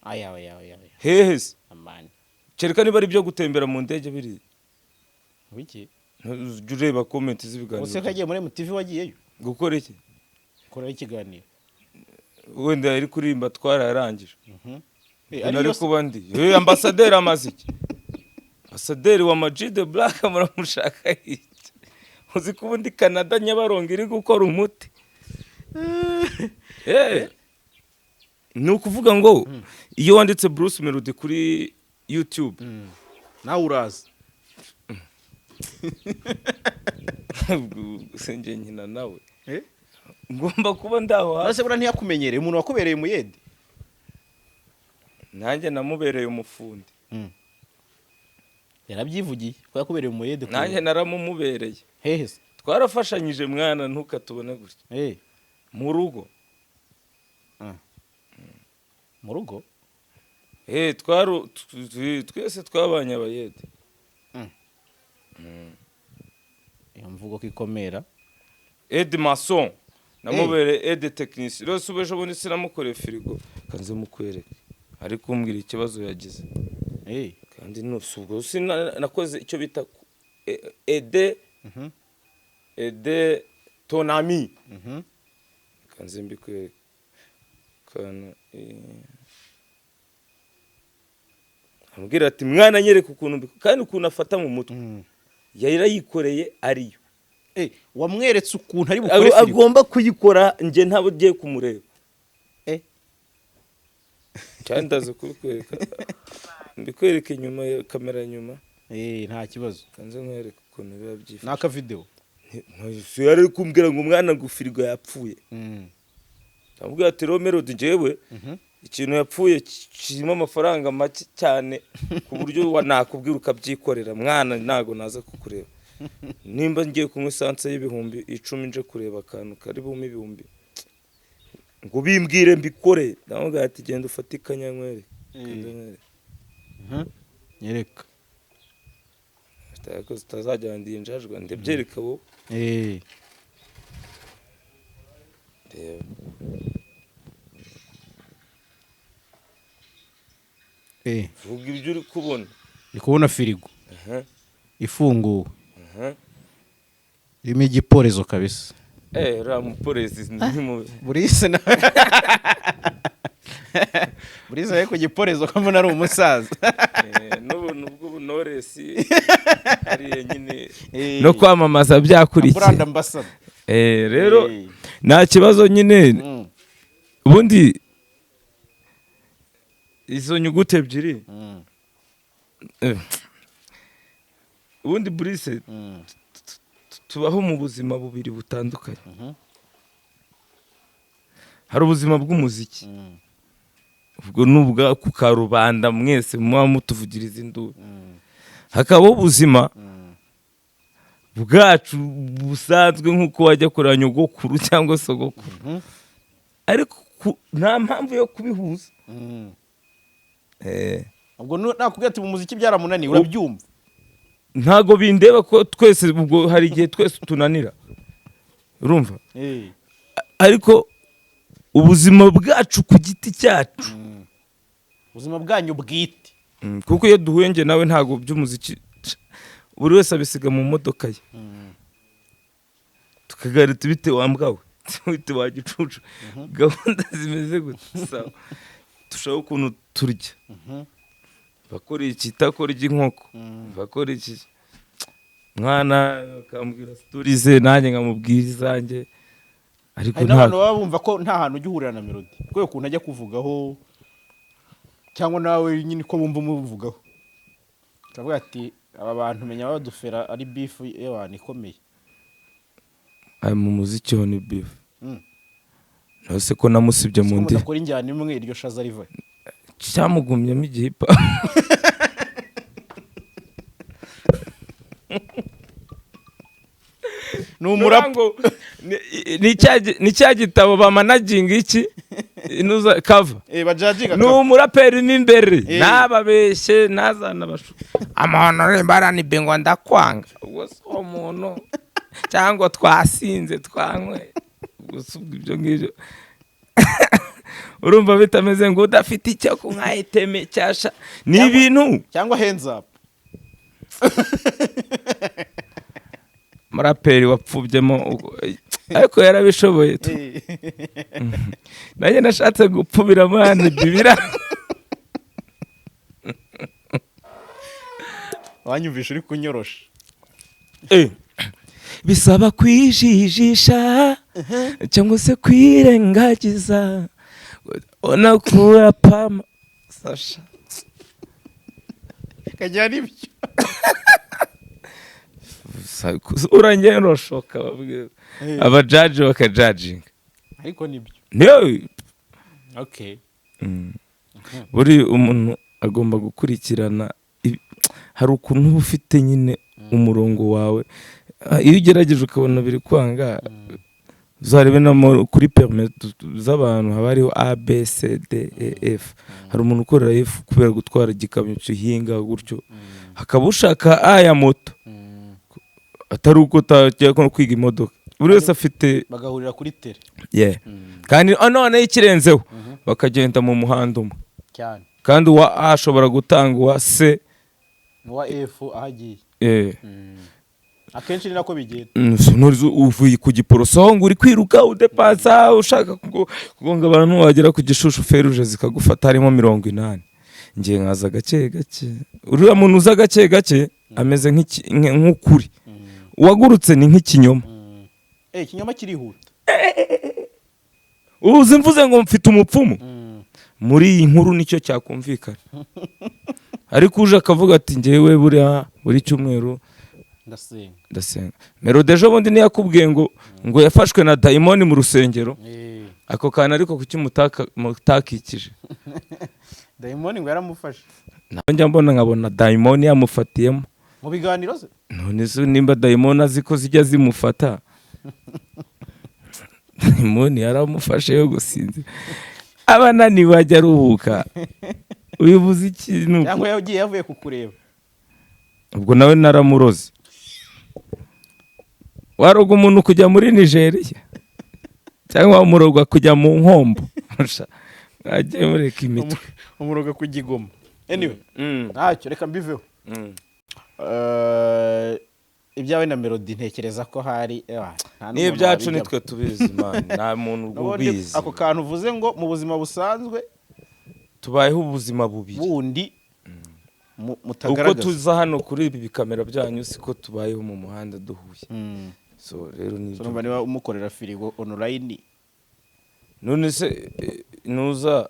Aya, aya, aya, aya. Hehe se? Amani. Kereka niba ari ibyo gutembera mu ndege biriya. Wiki. Ujya ureba comment z'ibiganiro. Ubuse ko agiye muri MTV, wagiyeyo? Gukora iki? Koraho ikiganiro. Wenda yari kuririmba twararangije. Ariyo Nari kuba ndi ambasaderi amaze iki? Ambasaderi wa Majid Black muramushaka iki? Uzi ko ubundi Canada Nyabarongo iri gukora umuti. Ni ukuvuga ngo iyo wanditse Bruce Melody kuri YouTube, Nawe uraza. Njye nkina nawe, ngomba kuba ndaho hafi. None se buriya ntiyakumenyereye umuntu wakubereye umuyede? Nanjye namubereye umufundi. Yarabyivugiye ko yakubereye umuyede. Nanjye naramumubereye. Hehe se? Twarafashanyije mwana, ntukatubone gutya. Mu rugo. Mu rugo? Twese twabanye abayede. Iyo mvugo ko ikomera. Ed mason namubereye, ed technicien. Rero ubu ejo bundi sinamukoreye firigo? Kanze mukwereke, ari kumbwira ikibazo yagize. Kandi si ubwo nakoze icyo bita ede ede tonami. Kanze mbikwereke kantu. Ambwira ati: "Mwana, nyereka ukuntu kandi ukuntu afata mu mutwe." Yari yikoreye ariyo. Wamweretse ukuntu ari bukore firigo? Agomba kuyikora, njye ntabwo ugiye kumureba. Cyane ndaza kubikwereka, mbikwereke inyuma ya kamera nyuma. Nta kibazo. Kanze nkwereke ukuntu biba byifashe. Ni akavideo? Yari ari kumbwira ngo umwana ngo firigo yapfuye. Ndamubwira ati: "Rero Melody, njyewe ikintu yapfuye kirimo amafaranga make cyane ku buryo nakubwira ukabyikorera mwana, ntago naza kukureba. Nimba ngiye kunywa essence y'10,000 nje kureba akantu kari bume ibihumbi ngo bimbwire mbikore." Ndamubwira ati: "Genda ufate ikanya nkwereke." Kanze nkwereke. Nyereka. Ariko zitazajya ndinjajwa, ndabyereka wowe. Reba. Vuga ibyo uri kubona. Ndi kubona firigo ifunguwe, irimo igiporezo kabisa. Uriya mupolisi ni mubi. Burise na Burise ari ku giporezo ko mbona ari umusaza. N'ubuntu bw'ubunoresi hariya nyine no kwamamaza byakurikiye. Brand ambassador. Rero nta kibazo nyine. Ubundi izo nyuguti ebyiri, ubundi Bruce Tubaho mu buzima bubiri butandukanye. Hari ubuzima bw'umuziki, ubwo ni ubwa ku karubanda, mwese muba mutuvugiriza induru. Hakabaho ubuzima bwacu busanzwe, nk'uko wajya kureba nyogokuru cyangwa sogokuru, ariko nta mpamvu yo kubihuza. Ubwo nakubwira ati mu muziki byaramunaniye, urabyumva? Ntago bindeba, ko twese ubwo hari igihe twese tunanira, urumva? Ariko ubuzima bwacu ku giti cyacu, ubuzima bwanyu bwite. Kuko iyo duhuye njye nawe, ntabwo by'umuziki, buri wese abisiga mu modoka ye, tukaganira bite wa mbwa we, bite wa gicucu, gahunda zimeze gute, sawa, dushaka ukuntu turya, bakora iki, itakora inkoko, bakora iki, mwana akambwira story ze, nanjye nkamubwira izanjye, ariko Hari n'abantu nta baba bumva ko nta hantu ujya uhurira na Melody kubera ukuntu ajya kuvugaho, cyangwa nawe nyine ko bumva umuvugaho, turavuga ati aba bantu menya badufera ari beef y'abantu ikomeye. Aya, mu muziki ho ni beef. Ntose ko namusibye mu Ko ndi mudakora injyana imwe, iryo shaza riva? Cyamugumyemo igihipa. Ni umurapa. Ngo ni cya gitabo bamanaginga iki, inuza cover. Bajajinga. Ni umuraperi mo imbere. Ntababeshye, ntazanabashuke amahano R&B ngo ndakwanga, ubwo si uwo muntu, cyangwa twasinze twanyweye, ubwo si ubwo ibyo ngibyo urumva bitameze ngo udafite icyo kunywa iteme cyasha ni ibintu. Cyangwa hands up. Muraperi wapfubyemo ariko yarabishoboye tu. Nanjye nashatse gupfubira mwana bibira. Wanyumvisha uri kunyorosha. Bisaba kwijijisha cyangwa se kwirengagiza unakura pama Sasha. Kajya n'ibyo. Urangenda urashoka babwira abajaji bakajajinga. Ariko nibyo. Niyo. Okay. Buri umuntu agomba gukurikirana hari ukuntu uba ufite nyine umurongo wawe. Iyo ugerageje ukabona biri kwanga, uzarebe no kuri permis z'abantu haba hariho A, B, C, D, E, F. Hari umuntu ukorera F kubera gutwara igikamyo gihinga gutyo, hakaba ushaka A ya moto, atari uko utajya no kwiga imodoka. Buri wese afite Bagahurira kuri tele. Yeah. Kandi noneho ikirenzeho, bakagenda mu muhanda umwe. Cyane. Kandi uwa A ashobora gutanga uwa C. N'uwa F aho agiye. Akenshi ni nako bigenda. Ntuzi uvuye ku Giporoso aho ngo uri kwiruka udepasa ushaka kugonga abantu, wagera ku Gishushu feruje zikagufata harimo 80, ngiye nkaza gake gake. Uriya muntu uza gake gake ameze nk'ukuri, uwagurutse ni nk'ikinyoma. Ikinyoma kirihuta. Uzi mvuze ngo mfite umupfumu muri iyi nkuru, nicyo cyakumvikana, ariko uje akavuga ati ngewe buriya buri cyumweru Ndasenga. ndasenga. Melody ejo bundi ntiyakubwiye ngo yafashwe na dayimoni mu rusengero? Ako kantu ariko kuki mutakikije? Dayimoni ngo yaramufashe. Nawe njya mbona nkabona dayimoni yamufatiyemo. Mu biganiro ze. None se nimba dayimoni azi ko zijya zimufata, dayimoni yaramufashe yo gusinzira, aba ananiwe ajya aruhuka, ubivuze ikintu. Cyangwa yagiye yavuye kukureba. Ubwo nawe naramuroze. Waroga umuntu kujya muri Nigeria cyangwa wamuroga kujya mu Nkombo? Mwagiye mureka imitwe. Umuroga ku Gigoma. Anyway, ntacyo, reka mbiveho. Ibyawe na Melody ntekereza ko hari nta n'umuntu N'ibyacu wabijyamo. nitwe tubizi, man, nta muntu N'ubundi ubizi. Ako kantu uvuze ngo mu buzima busanzwe Tubayeho ubuzima bubiri bundi uko mutagaragaza. Tuza hano kuri ibi bikamera byanyu, siko tubayeho mu muhanda duhuye. So rero ni So numva niba umukorera firigo online. None se nuza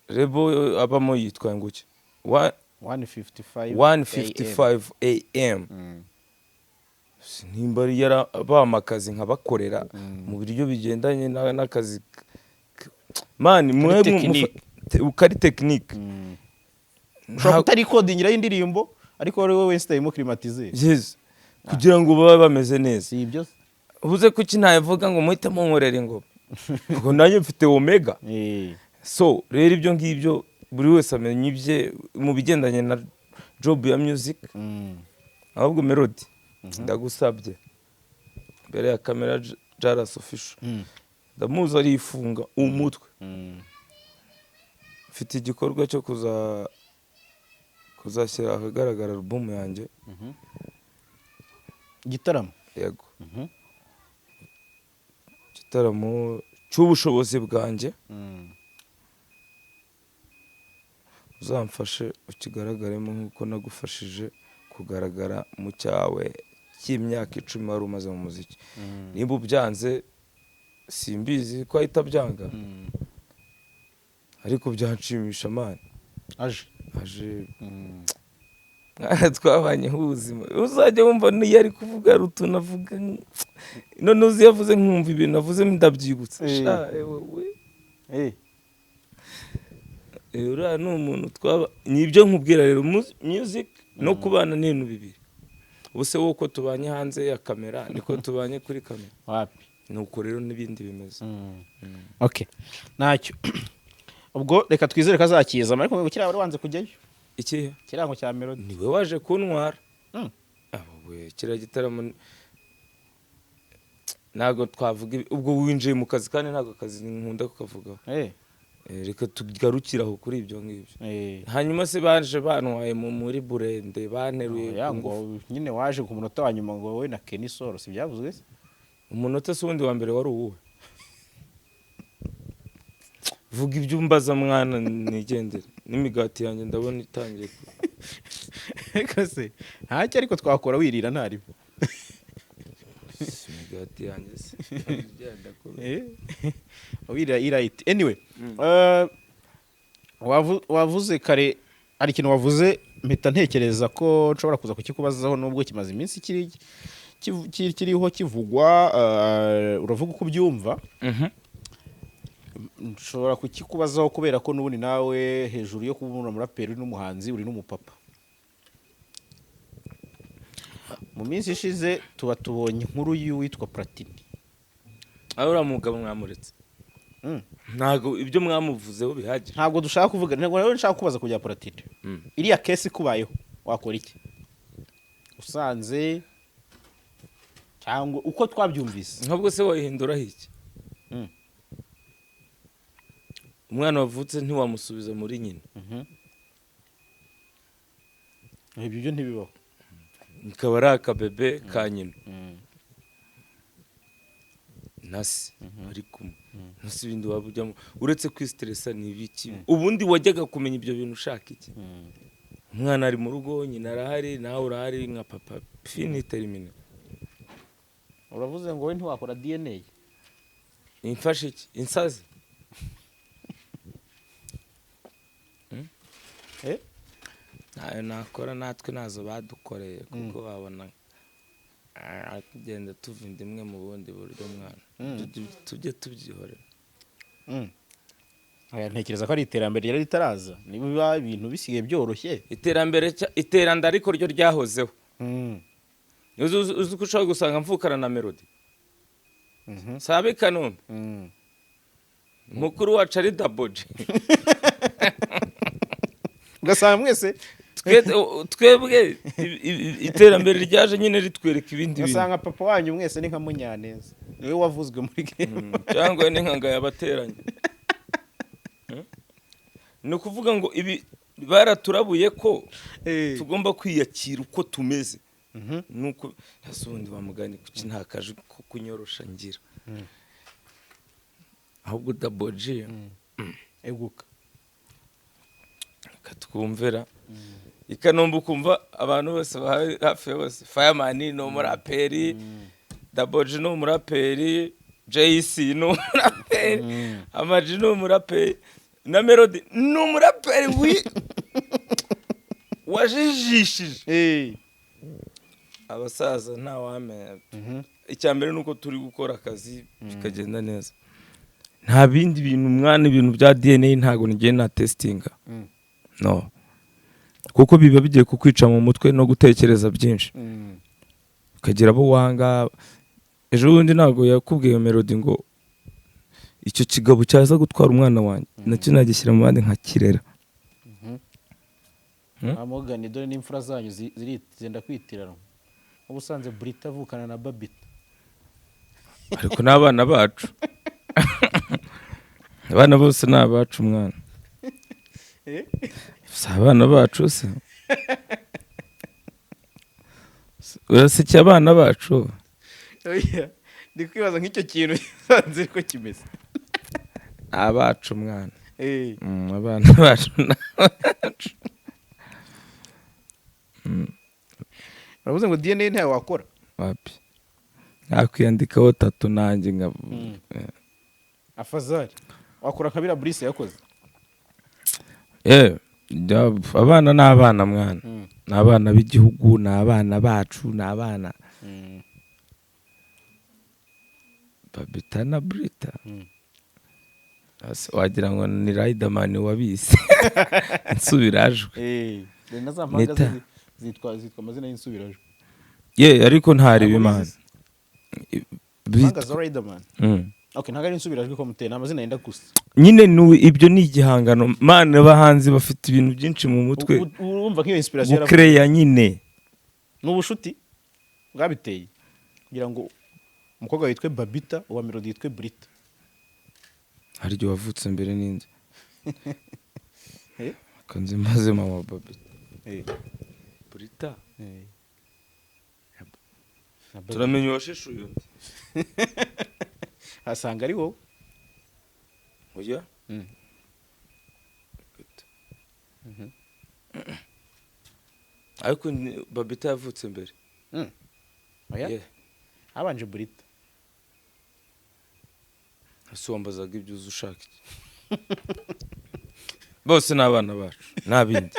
label abamo yitwa nguki? 155. 155 AM. Nimba ari yarabama akazi nkabakorera mu buryo bigendanye n'akazi man, mwe technique. Kari technique. Ushobora kutarikodingiraho indirimbo, ariko wowe wese climatiseur. Yes, kugira ngo babe bameze neza. Si ibyo se? Ubuze kuki ntayavuga ngo muhite munkorera ingoma, ubwo nanjye mfite omega. So rero ibyo ngibyo buri wese amenya ibye mu bigendanye na job ya music. Ahubwo Melody, ndagusabye mbere ya kamera, Jaras Official, ndamuzi arifunga umutwe. Mfite igikorwa cyo kuzashyira ahagaragara album yanjye. Igitaramo? Yego, igitaramo cy'ubushobozi bwanjye. Uzamfashe ukigaragaremo nk'uko nagufashije kugaragara mu cyawe cy'imyaka 10 wari umaze mu muziki. Nimba ubyanze simbizi ko ahita abyanga, ariko byanshimisha, man. Aje. Aje. Mwana, twabanyeho ubuzima, uzajya wumva niyo ari kuvuga hari utuntu avuga, none uzi iyo avuze nkumva ibintu avuze ndabyibutse. Sha, ewe we. Uriya ni umuntu twaba, ni ibyo nkubwira rero, music no kubana ni ibintu bibiri. Ubu se wowe uko tubanye hanze ya kamera niko tubanye kuri kamera? Wapi. Ni uko rero n'ibindi bimeze. Okay, ntacyo ubwo, reka twizere ko azakizamo, ariko ngo kiriya wari wanze kujyayo. Ikihe? Ikirango cya Melody. Niwe waje kuntwara. Abo we, kiriya gitaramo ntabwo twavuga ubwo winjiye mu kazi, kandi ntabwo akazi nkunda kukavugaho. Reka tugarukire aho kuri ibyo ngibyo. Hanyuma se baje bantwaye muri burende, banteruye Oya, ku ngo ngufu. Nyine waje ku munota wa nyuma ngo wowe na Kenny Solo, si byavuzwe se? Umunota se wundi wa mbere wari uwuhe? Vuga ibyo umbaza mwana, nigendere n'imigati yanjye ndabona itangiye Reka se ntacyo, ariko twakora wirira ntaribo. Si imigati yanjye se igenda Wirira irayiti. Anyway, wavuze kare, hari ikintu wavuze mpita ntekereza ko nshobora kuza kukikubazaho nubwo kimaze iminsi kiriho kivugwa. Uravuga uko ubyumva. Nshobora kukikubazaho kubera ko n'ubundi nawe hejuru yo kuba umuraperi uri n'umuhanzi, uri n'umupapa. Mu minsi ishize tuba tubonye inkuru y'uwitwa Platini. Aho uriya mugabo mwamuretse? Ntabwo ibyo mwamuvuzeho bihagije? Ntabwo dushaka kuvuga, ntabwo rero nshaka kubaza ku bya Platini. Iriya case ikubayeho wakora iki, usanze cyangwa uko twabyumvise? Ntabwo se wayihinduraho iki? Umwana wavutse ntiwamusubiza muri nyina. Ibyo byo ntibibaho. Ikaba ari akabebe ka nyina na se bari kumwe, ntasi ibindi waba ujyamo uretse kwisiteresa ni ibiki? Ubundi wajyaga kumenya ibyo bintu ushaka iki? Umwana ari mu rugo, nyina arahari, nawe urahari nka papa, fini terminé. Uravuze ngo wowe ntiwakora DNA? Imfashe iki insazi? Eh? Ntayo nakora, natwe ntazo badukoreye kuko babona tugenda tuva inda imwe mu bundi buryo mwana. Tujye tubyihorera. Oya, ntekereza ko ari iterambere ryari ritaraza, niba ibintu bisigaye byoroshye. Iterambere iterambere ariko ryo ryahozeho. Uzi ko ushobora gusanga mvukana na Melody sabe Kanombe, mukuru wacu ari Daboje. Ugasanga mwese Twebwe iterambere ryaje nyine ritwereka ibindi bintu. Ugasanga papa wanyu mwese ni nka Munyaneza, niwe wavuzwe muri game. Cyangwa ni nka yabateranye. Ni ukuvuga ngo ibi baraturabuye ko tugomba kwiyakira uko tumeze. Nuko ese ubundi bamugani kuki nta kaje ko kunyorosha ngira? Ahubwo Daboje Eguka. Katwumvira i Kanombe, ukumva abantu bose bahari hafi ya bose, Fireman ni umuraperi, Daboje ni umuraperi, JC ni umuraperi, Amaji ni umuraperi, na Melody ni umuraperi wajijishije. Abasaza ntawamenya. Icya mbere ni uko turi gukora akazi bikagenda neza, nta bindi bintu mwana. Ibintu bya DNA ntabwo ngiye na testinga, no, kuko biba bigiye kukwica mu mutwe no gutekereza byinshi, ukagira abo wanga. Ejo bundi ntabwo yakubwiye Melody ngo icyo kigabo cyaza gutwara umwana wanjye, nacyo nagishyira mu bandi nkakirera? Amugani dore n'imfura zanyu zenda kwitiranwa. Uba usanze Burita avukana na Babita. Ariko n'abana bacu, abana bose ni abacu mwana. Si abana bacu se? Uraseke abana bacu? Oya, ndi kwibaza nk'icyo kintu usanze ariko kimeze. Ni abacu mwana. Abana bacu ni abacu. Uravuze ngo DNA ntayo wakora? Wapi, nakwiyandikaho tattoo nanjye nka Afazari wakora nka biriya Bruce yakoze? Eh, abana ni abana mwana, ni abana b'igihugu, ni abana bacu, ni abana Babita na Brita. Wagira ngo ni Riderman wabise insubirajwi. Dore na za mpanga Neta. ze zitwa amazina y'insubirajwi. Ye, ariko ntareba Ntabwo Imana. ubizi. Impanga za Riderman. Okay, ntabwo ari insubirajwi ko muteye, ni amazina yenda gusa. Nyine ibyo ni igihangano mana. Abahanzi bafite ibintu byinshi mu mutwe. Urumva nk'iyo inspiration yaravuye? Gukereya nyine. Ni ubushuti bwabiteye kugira ngo umukobwa witwe Babita, uwa Melody yitwe Brita? Hari igihe wavutse mbere n'indi. Eh? Kanze maze mama Babita, Brita. Na Babita. Turamenya uwashishuye undi. Asanga ari wowe. Oya. Ariko Babita yavutse mbere. Oya. Yeah. Habanje Brita. Ese wambazaga ibyo uzi ushaka iki? Bose ni abana bacu, nta bindi.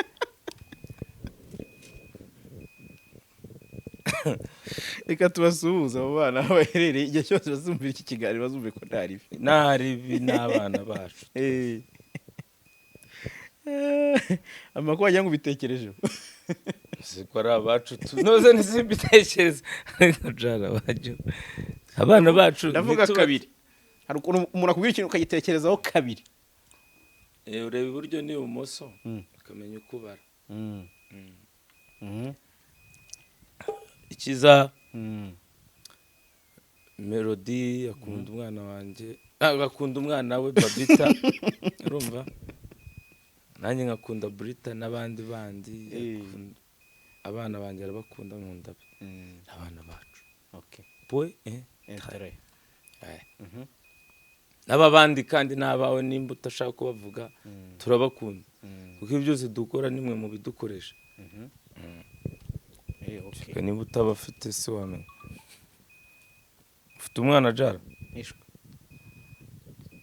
Reka tubasuhuze abo bana aho baherereye. Igihe cyose bazumvira iki kiganiro bazumve ko nta ribi. Nta ribi, ni abana bacu. Amakuru wagira ngo ubitekerejeho. Siko ari abacu noze ntizimbitekereza, ariko jara bajyo abana bacu. Ndavuga kabiri, hari ukuntu umuntu akubwira ikintu ukagitekerezaho kabiri. Ureba iburyo n'ibumoso ukamenya uko ubara. Ikiza, Melody akunda umwana wanjye, agakunda umwana we Babita, urumva, nanjye nkakunda Brita n'abandi bandi. Abana banjye arabakunda, nkunda abe. Abana bacu. Pwe Intérêt. N'aba bandi kandi n'abawe, nimba udashaka kubavuga, turabakunda, kuko ibyo byose dukora nimwe mu bidukoresha. Okay. Niba utabafite si wamenya ufite umwana jara. Ishwe.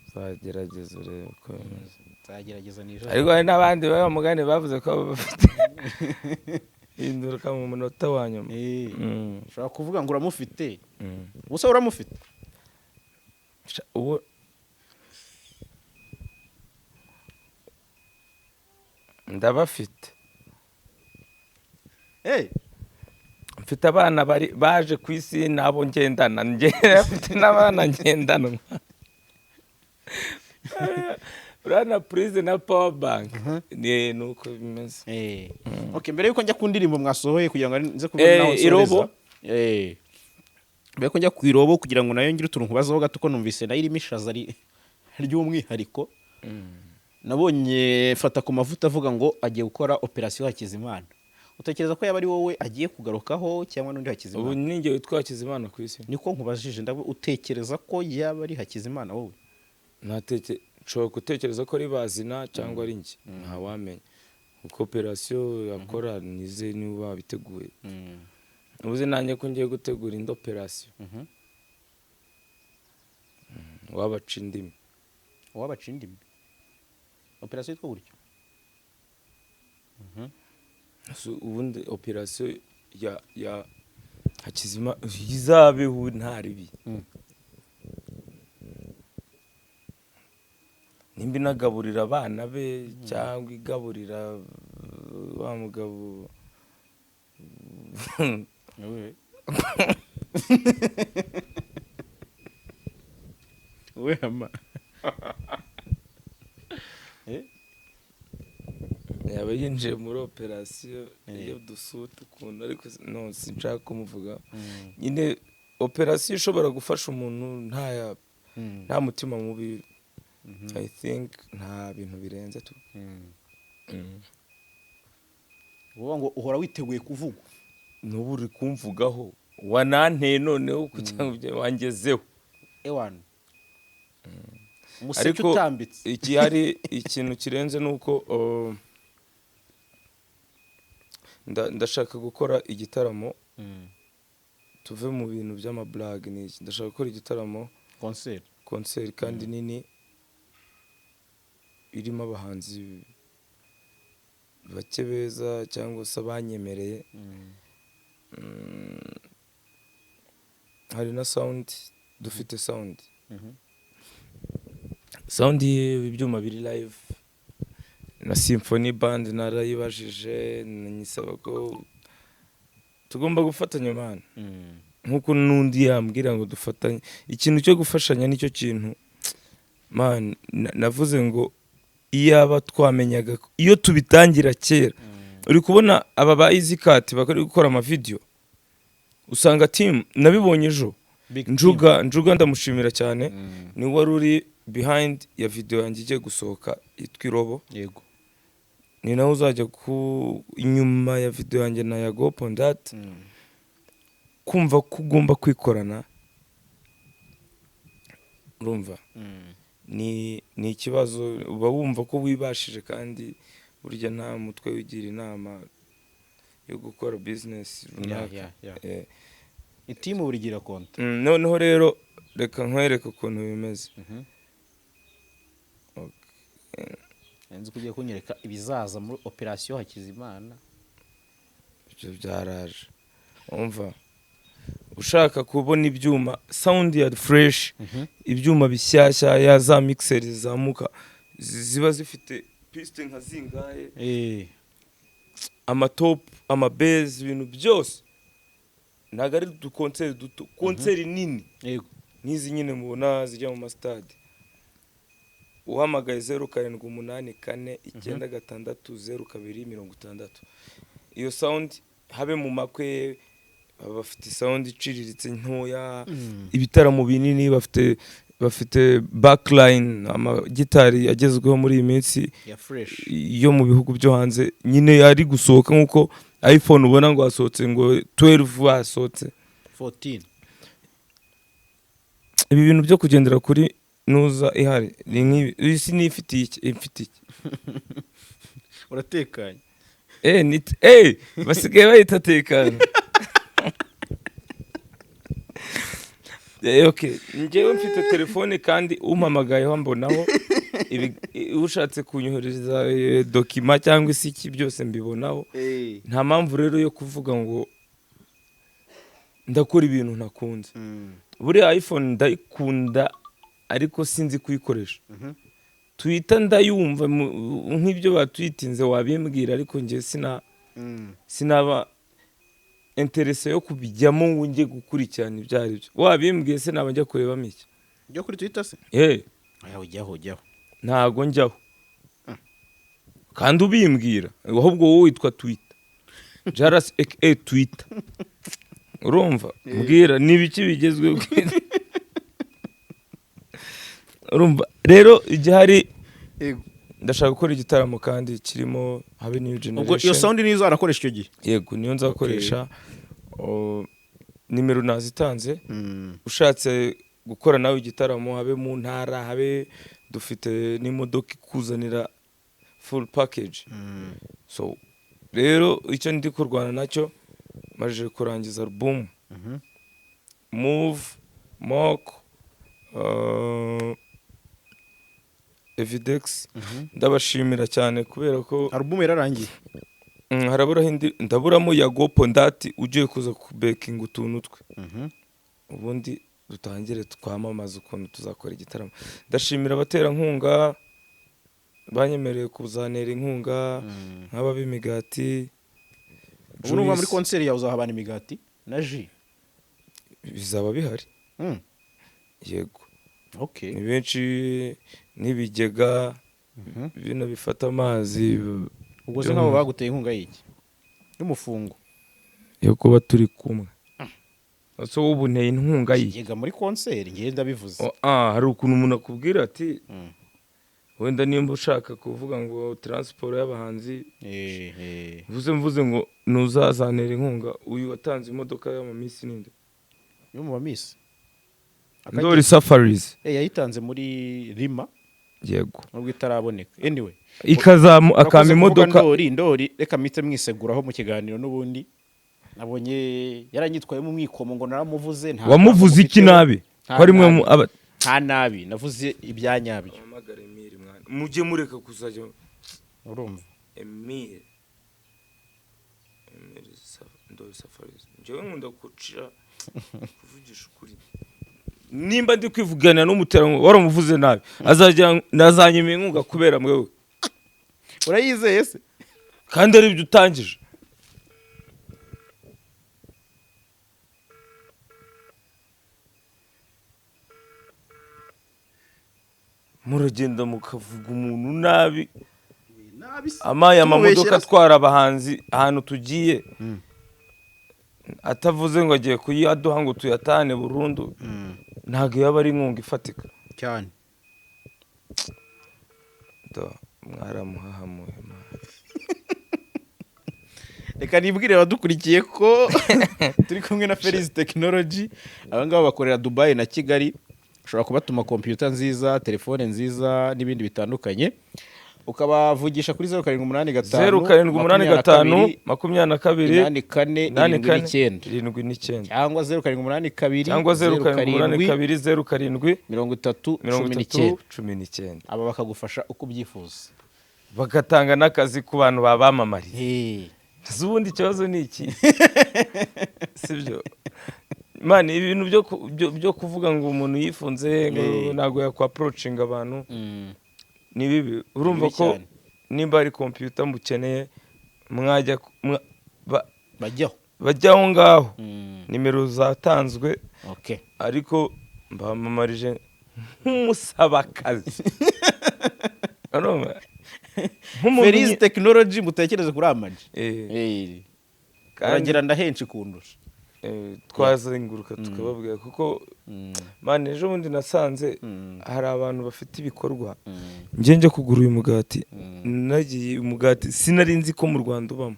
Uzagerageza urebe uko bimeze. Nzagerageza nijoro. Ariko hari n'abandi baba mugani bavuze ko bafite hinduka mu munota wa nyuma. Ushobora kuvuga ngo uramufite, ubusa uramufite. Ubu ndabafite. Mfite abana bari baje ku isi n'abo ngendana, mfite n'abana ngendanwa, urabona purize na power bank, ni nuko bimeze. Okay, mbere yuko njya ku ndirimbo mwasohoye kugira ngo nze kubona naho nsoreza. Irobo. Mbere yuko njya ku irobo kugira ngo nayo ngire utuntu nkubazaho gato, ko numvise nayo irimo ishaza ry'umwihariko. Nabonye fata ku mavuta avuga ngo agiye gukora operasiyo Hakizimana. Utekereza ko yaba ari wowe agiye kugarukaho cyangwa n'undi Ubu Hakizimana? ninjye witwa Hakizimana ku isi? Niko nkubajije, utekereza ko yaba ari Hakizimana wowe? Nshobora gutekereza ko ari bazina cyangwa ari njye, ntawamenya, kuko operasiyo yakora nize niba babiteguye. Ubuze nanjye ko ngiye gutegura indi operasiyo wabaca indimi. Wabaca indimi? Operasiyo yitwa gutyo? So, ubundi operasiyo ya Hakizima izabeho nta ribi. Nimba inagaburira abana be cyangwa igaburira wa mugabo We ama yaba yinjiye muri operasiyo iyo dusuta ukuntu, ariko no sinshaka kumuvuga. Nyine operasiyo ishobora gufasha umuntu nta mutima mubi. I think nta bintu birenze tu. Uvuga ngo uhora witeguye kuvugwa. N'ubu uri kumvugaho, wananteye noneho kugira ngo wangezeho. Ewana, umuseke Ariko utambitse. Igihari, ikintu kirenze ni uko ndashaka gukora igitaramo. Tuve mu bintu by'amablage n'iki, ndashaka gukora igitaramo. Concert. Concert kandi nini, irimo abahanzi bake beza cyangwa se abanyemereye. Hari na sound, dufite sound y'ibyuma biri live na symphony band. Narayibajije, nyisaba ko tugomba gufatanya, man, nkuko n'undi yambwira ngo dufatanye. Ikintu cyo gufashanya nicyo kintu, man. Navuze ngo iyaba twamenyaga iyo tubitangira kera. Uri kubona aba ba Easy Cut bakora gukora amavideo, usanga team, nabibonye ejo. Big. Njuga ndamushimira cyane, ni wari uri behind ya video yanjye igiye gusohoka yitwa Irobo. Ni nawe uzajya ku inyuma ya video yanjye na Yago Pondat. Kumva ko ugomba kwikorana, urumva ni ikibazo. Uba wumva ko wibashije, kandi burya nta mutwe wigira inama yo gukora business runaka. Iteam buri gihe irakonta. Noneho rero reka nkwereke ukuntu bimeze. Nzi ko ugiye kunyereka ibizaza muri operasiyo Hakizimana. Ibyo byaraje. Umva, ushaka kubona ibyuma, sound ya fresh, ibyuma bishyashya, ya za mixer zizamuka, ziba zifite piste nka zingahe, amatop, amabass, ibintu byose. Ntabwo ari uduconcert duto, concert nini nk'izi nyine mubona zijya mu masitade. Uhamagaye 0784960260, iyo sound, habe mu makwe baba bafite sound iciriritse ntoya, ibitaramo binini bafite backline, amagitari agezweho muri iyi minsi ya fresh yo mu bihugu byo hanze nyine ari gusohoka, nk'uko iPhone ubona ngo hasohotse ngo 12 hasohotse 14. Ibi bintu byo kugendera kuri nuza ihari ni nk'ibi. Iyi si niyo ifitiye iki, ifite iki? Uratekanye. Ni basigaye bayita tekana. Okay, njyewe mfite telefone kandi umpamagayeho mbonaho ushatse kunyohereza document cyangwa isi iki, byose mbibonaho. Nta mpamvu rero yo kuvuga ngo ndakora ibintu ntakunze. Buriya iPhone ndayikunda, ariko sinzi kuyikoresha. Twitter ndayumva, nk'ibyo batwitinze wabimbwira, ariko njye sinaba intéressé yo kubijyamo ngo njye gukurikirana ibyo ari byo. Wabimbwiye se naba njya kurebamo iki? Ujya kuri Twitter se? Eh. Oya, ujyaho, ujyaho. Ntago njyaho kandi ubimbwira. Ahubwo wowe witwa Twitter Jaras aka Twitter, urumva, mbwira ni ibiki bigezweho. Urumva rero igihari, ndashaka gukora igitaramo kandi kirimo habe new Ubwo iyo generation. sound nizo arakoresha icyo gihe? Yego, niyo nzakoresha. Nimero nazitanze. Ushatse gukora nawe igitaramo, habe mu ntara, habe dufite n'imodoka ikuzanira full package. So rero icyo ndi kurwana nacyo, maze kurangiza album, Move, Mok, Evidex, ndabashimira cyane kubera ko Album yararangiye? Haraburaho indi, ndaburamo Yago Pondati ugiye kuza kubekinga utuntu twe, ubundi dutangire twamamaze ukuntu tuzakora igitaramo. Ndashimira abaterankunga banyemereye kuzanera inkunga, nk'abab'imigati. Ubu nuva muri Juice, concert yawe uzaha abantu imigati na jus? Bizaba bihari. Yego. Ni benshi n'ibigega bino bifata amazi. Ubwo se nk'abo baguteye inkunga y'iki, y'umufungo? Yo kuba turi kumwe. So wowe ubu nteye inkunga ye? Ikigega muri concert, ngewe ndabivuze. Oh, hari ukuntu umuntu akubwira ati wenda nimba ushaka kuvuga ngo transport y'abahanzi, mvuze ngo ntuzazanera inkunga. Uyu watanze imodoka y'amamisi ninde? Yo mu bamisi? Ndori Safaris. Yayitanze muri Rima. Yego. Nubwo itaraboneka, anyway. Ikazamu Urakoze akama kuvuga. imodoka. Ndori, reka mpite mwiseguraho mu kiganiro. N'ubundi nabonye yaranyitwayemo umwikomo ngo naramuvuze, nta Wamuvuze iki? mufiteho. Nabi? Nta Ko ari mwe nabi. Nta nabi navuze, ibyanyabyo. Hamagara Emile mwana, mujye mureka kuzajya. Urumva? Emile Ndori Safaris, njyewe nkunda kucira kuvugisha ukuri. Nimba ndi kwivugana n'umuterankunga waramuvuze nabi, azajya nazanyima inkunga kubera mwewe. Urayizeye se? Kandi ari ibyo utangije. Muragenda mukavuga umuntu nabi. Nabi se? Amaye amamodoka Tumubeshyera se? atwara abahanzi ahantu tugiye, atavuze ngo agiye kuyaduha ngo tuyatahane burundu, ntabwo yaba ari inkunga ifatika. Cyane. Do, mwaramuhahamuye man. Reka nibwire abadukurikiye ko turi kumwe na Ferizi Tekinoloji. Aba ngaba bakorera Dubayi na Kigali. Ushobora kubatuma kompiyuta nziza, telefone nziza n'ibindi bitandukanye, ukabavugisha kuri 0785 0785 22 84 84 79. 79. Cyangwa 0782 Cyangwa 0782 07 30 30 19. 19. Aba bakagufasha uko ubyifuza. Bagatanga n'akazi ku bantu babamamariye. Hey. Ubundi ikibazo ni iki, sibyo man? Ibintu byo kuvuga ngo umuntu yifunze ngo ntabwo yakwaprocinga abantu ni bibi, urumva? Bibi Ko cyane. nimba ari kompiyuta mukeneye, mwajya Bajyaho. Bajya aho ngaho, nimero zatanzwe. Ariko mbamamarije nk'umusabakazi, urumva? Nk'umuntu Ferizi Tekinoloji, mutekereze kuri Amaji. Kandi Uragira ndahenshi kundusha. Twazenguruka tukababwira, kuko man, ejo bundi nasanze hari abantu bafite ibikorwa. Njye njya kugura uyu mugati, nagiye umugati sinari nzi ko mu Rwanda ubamo,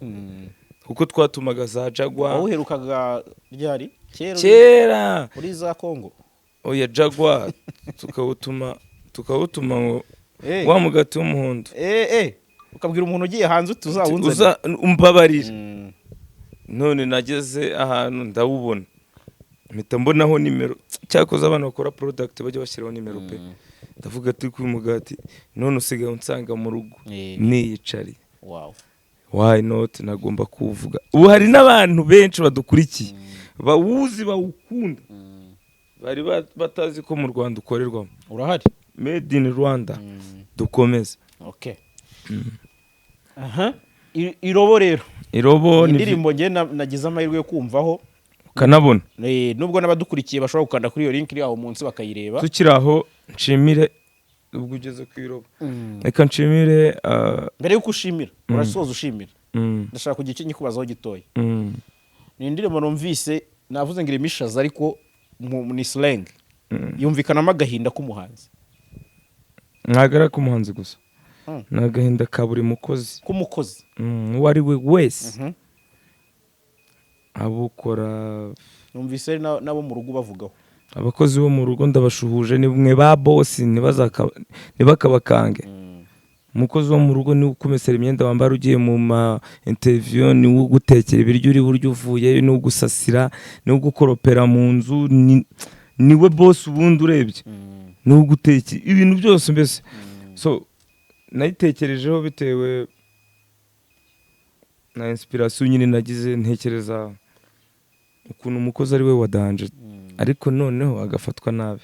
kuko twatumaga za Jagwa. Wawuherukaga ryari? Kera? Kera. Muri za Kongo? Oya, Jagwa tukawutuma ngo wa mugati w'umuhondo. Ukabwira umuntu ugiye hanze uti uzawunzanire. Uza umbabarire. None nageze ahantu ndawubona, mpita mbonaho nimero. Cyakoze abantu bakora product bajya bashyiraho nimero pe. Ndavuga ati kuri mugati none usigaye unsanga mu rugo niyicariye. Why not? Nagomba kuwuvuga. Ubu hari n'abantu benshi badukurikiye bawuzi, bawukunda, bari batazi ko mu Rwanda ukorerwamo. Urahari. Made in Rwanda, dukomeze. Okay, aha Irobo rero. Irobo ni Indirimbo njye nagize amahirwe yo kumvaho. Ukanabona. Nubwo n'abadukurikiye bashobora gukanda kuri iyo link iri aho munsi bakayireba. Tukiri aho, nshimire, ubwo ugeze ku Irobo, reka nshimire Mbere y'uko ushimira, urasoza ushimira, ndashaka kugira icyo nyikubazaho gitoya. Ni indirimbo numvise navuze ngo irimo ishaza, ariko ni slang, yumvikanamo agahinda k'umuhanzi. Ntabwo ari ak'umuhanzi gusa. Ni agahinda ka buri mukozi. K'umukozi. Uwo ari we wese, abukora. Numvise ari n'abo mu rugo bavugaho. Abakozi bo mu rugo ndabashuhuje, ni mwe ba bosi, ntibakabakange. Umukozi wo mu rugo niwe ukumesera imyenda wambara ugiye mu ma interview, niwe ugutekera ibiryo uri buryo uvuyeyo, niwe ugusasira, niwe ugukoropera mu nzu, niwe bosi ubundi urebye, niwe ugutekera ibintu byose mbese. So nayitekerejeho bitewe Na inspiration nyine nagize, ntekereza ukuntu umukozi ari we wa danger, ariko noneho agafatwa nabi.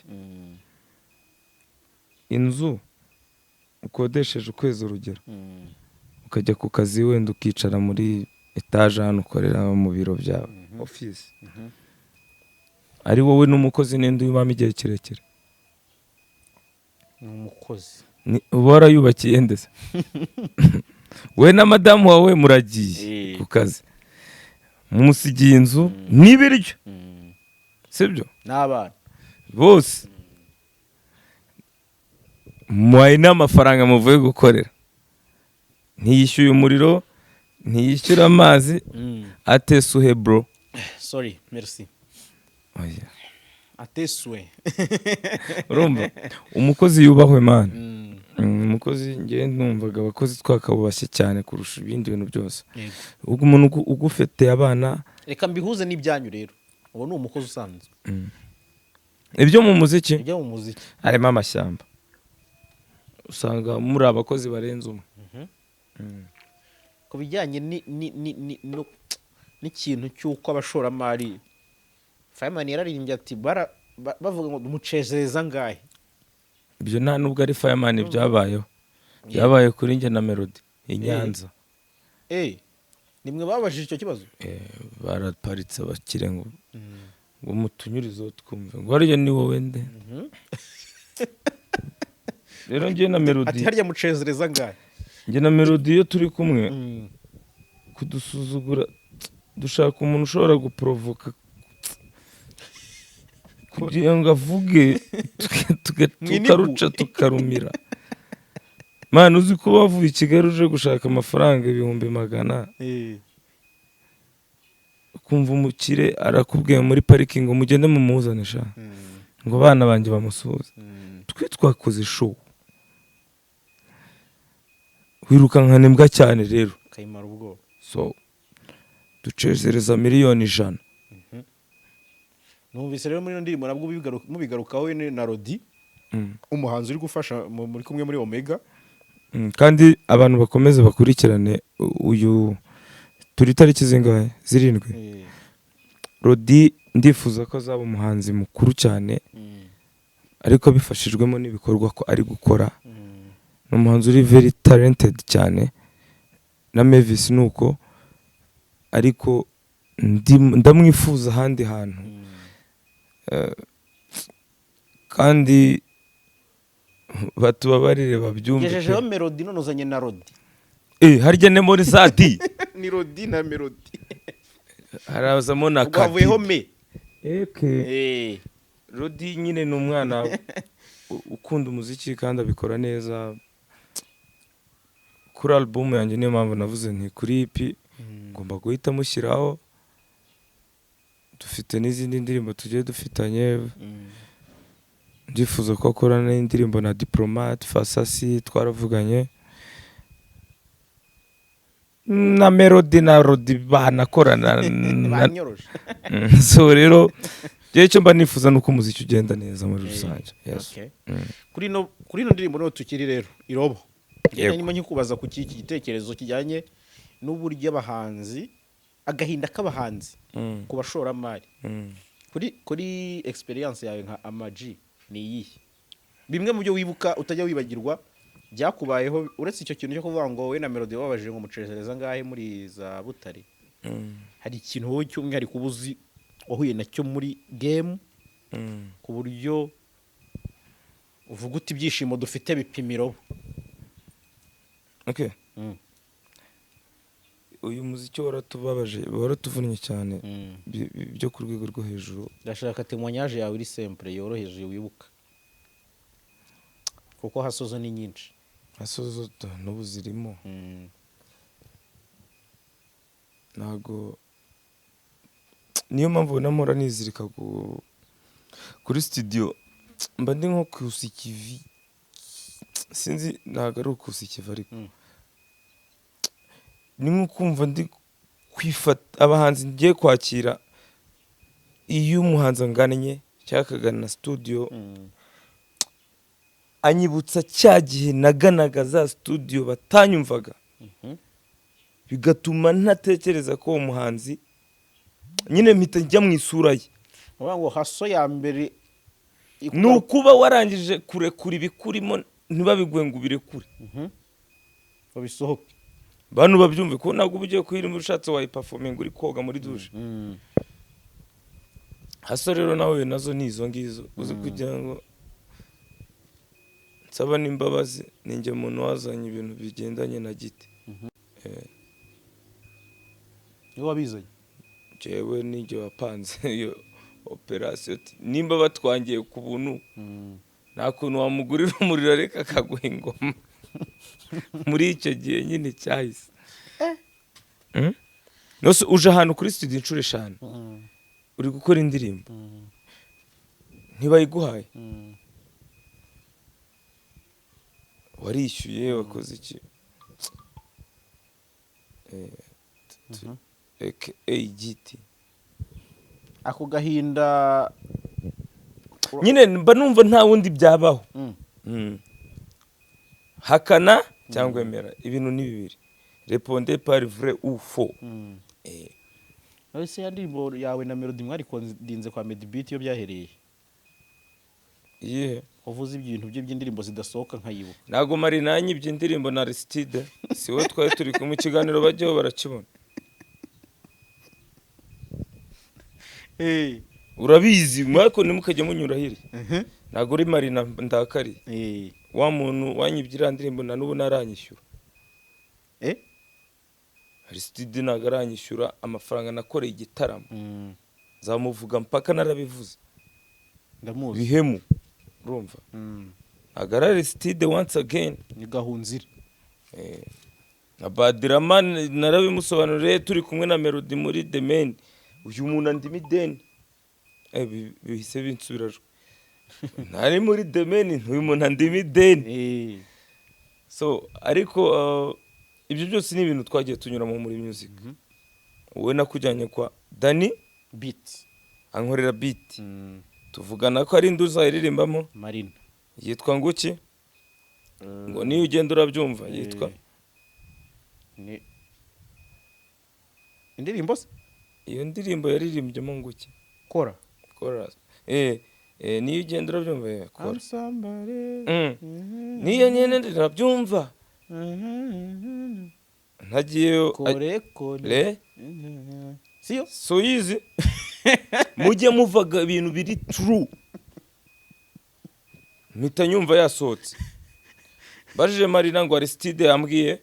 Inzu ukodesheje ukwezi, urugero, ukajya ku kazi, wenda ukicara muri etaje hano ukorera mu biro byawe, office, ari wowe n'umukozi, n'indi ubamo igihe kirekire? Ni umukozi. Uba warayubakiye ndetse we na madamu wawe muragiye ku kazi, mumusigiye inzu n'ibiryo, sibyo? N'abana. Bose muhaye n'amafaranga muvuye gukorera, ntiyishyuye umuriro, ntiyishyura amazi, atesuhe, bro. Sorry, merci. Oya. Ateswe. Urumva, umukozi yubahwe, man. Umukozi, ngewe numvaga abakozi twakabubashye cyane kurusha ibindi bintu byose. Ubwo umuntu ugufitiye abana. Reka mbihuze n'ibyanyu rero. Uwo ni umukozi usanzwe. Ibyo mu muziki? Ibyo mu muziki. Harimo amashyamba, usanga muri abakozi barenze umwe. Ku bijyanye n'ikintu cy'uko abashoramari, Fireman yararirimbye ati bavuga ngo mucezereza angahe? Ibyo nta nubwo ari Fireman byabayeho, byabaye kuri njye na Melody i Nyanza. Eh, nimwe babajije icyo kibazo? Eh, baraparitse abakire ngo mutunyurizeho twumve, ngo hariya ni wowe nde? Rero njye na Melody Ati harya mucezereza angahe? Njye na Melody iyo turi kumwe, kudusuzugura, dushaka umuntu ushobora guporovoka kugira ngo avuge, Mwinigu. tukaruca tukarumira. Mwana, uzi ko wavuye i Kigali uje gushaka amafaranga 100,000, ukumva umukire arakubwiye muri parikingi ngo mugende mumuzane sha, ngo abana banjye bamusuhuze. Twe twakoze show, wirukankana imbwa cyane rero. Ukayimara ubwoba. So ducezereza 100,000,000. Numvise rero muri ino ndirimbo nabwo mubigarukaho we na Rodi, umuhanzi uri gufasha muri kumwe muri Omega. Kandi abantu bakomeze bakurikirane uyu turi tariki zingahe? 7. Rodi ndifuza ko azaba umuhanzi mukuru cyane, ariko abifashijwemo n'ibikorwa ko ari gukora. Ni umuhanzi uri very talented cyane, na Mavis ni uko, ariko ndamwifuza ahandi hantu. Kandi batubabarire babyumve pe. Gejejeho Melody, none uzanye na Rodi. Eh, harya ne muri sati. Ni Rodi na Melody. Harazamo na Ubwo havuyeho Kati. Me. Eke. Rodi nyine ni umwana ukunda umuziki kandi abikora neza. Kuri album yanjye, niyo mpamvu navuze nti kuri EP ngomba guhita mushyiraho. Dufite n'izindi ndirimbo tugiye dufitanye, ndifuza ko akorana n'indirimbo na Diplomate Fasasi, twaravuganye na Melody, na Rodi banakorana Banyoroshe. So rero njyewe icyo mba nifuza ni uko umuziki ugenda neza muri rusange, yes. Okay. Kuri ino ndirimbo niho tukiri rero, Irobo. Yego. Nyuma nkikubaza ku iki gitekerezo kijyanye n'uburyo abahanzi, agahinda k'abahanzi ku bashoramari, kuri experience yawe nka Ama-G, ni iyihe bimwe mu byo wibuka utajya wibagirwa byakubayeho, uretse icyo kintu cyo kuvuga ngo wowe na Melody wababajije ngo mucerereza angahe muri za Butare? Hari ikintu wowe cy'umwihariko uba uzi wahuye nacyo muri game, ku buryo uvuga uti ibyishimo dufite bipima irobo? Okay. Uyu muziki waratubabaje, waratuvunnye cyane byo ku rwego rwo hejuru. Ndashaka témoignage yawe iri simple, yoroheje, wibuka, kuko hasozo ni nyinshi. Asozo n'ubu zirimo. Ntago, niyo mpamvu ubona mpora nizirika kuri studio, mba ndi nko kusa ikivi, sinzi, ntabwo ari ukusa ikivi, ariko ni nko kumva ndi kwifata abahanzi ngiye kwakira. Iyo umuhanzi angannye cyangwa akagana studio, anyibutsa cya gihe naganaga za studio batanyumvaga. Bigatuma ntatekereza ko uwo muhanzi nyine, mpita njya mu isura ye. Uvuga ngo hustle ya mbere Ni ukuba warangije kurekura ibikurimo, ntibabiguhe ngo ubirekure. Babisohoke. Bantu babyumve ko ntabwo uba ugiye kuyirimba, ushatse wayiperforminga uri koga muri douche. Hustle rero nawe nazo ni izo ngizo uzi, kugira ngo nsaba n'imbabazi, ni njye muntu wazanye ibintu bigendanye na giti. Niwe wabizanye. Njyewe ninjye wapanze iyo operasiyo. Nimba batwangiye ku buntu, nta kuntu wamugurira umuriro ariko akaguha ingoma muri icyo gihe nyine cyahise. Nose uje ahantu kuri studio inshuro 5 uri gukora indirimbo, ntibayiguhaye, warishyuye, wakoze iki? Aka giti. Ako gahinda. Nyine mba numva nta wundi byabaho. Hakana cyangwa emera, ibintu ni bibiri, répondez par vrai ou faux. Ese ya ndirimbo yawe na Melody mwarikodinze kwa Medbeat, iyo byahereye? Iyihe? Wavuze ibintu bye by'indirimbo zidasohoka, nkayibuka. Ntabwo Marina yanyibye indirimbo na Aristide, si wowe twari turi kumwe. Ikiganiro bajyaho barakibona. Urabizi mwako, ntimukajya munyura hirya. Ntabwo uri Marina ndakariye. Wa muntu wanyibye iriya ndirimbo na n'ubu ntaranyishyura. Aristide ntabwo aranyishyura amafaranga nakoreye igitaramo. Nzamuvuga mpaka, narabivuze. Ndamuzi. Bihemu, urumva? Ntabwo ari Aristide once again. Ni Gahunzira. Na Badirama narabimusobanuriye turi kumwe na Melody muri The Mane. Uyu muntu andimo ideni. Bihise binsubirajwe ntari muri The Mane, uyu muntu andimo ideni. So ariko ibyo byose ni ibintu twagiye tunyuramo muri music. Wowe nakujyanye kwa Dani Beat. Ankorera beat, tuvugana ko ari indi uzayiririmbamo. Marina. Yitwa nguki? Ngo niyo ugenda urabyumva, yitwa Ni indirimbo se? Iyo ndirimbo yaririmbyemo nguki? Kora. Chorus. Niyo ugenda urabyumva, kora. I'm somebody. Niyo nyene urabyumva, ntagiyeyo. Kore kore. Le. Siyo? So yizi mujye muvaga ibintu biri true, mpita nyumva yasohotse. Bajije Marina ngo Aristide yambwiye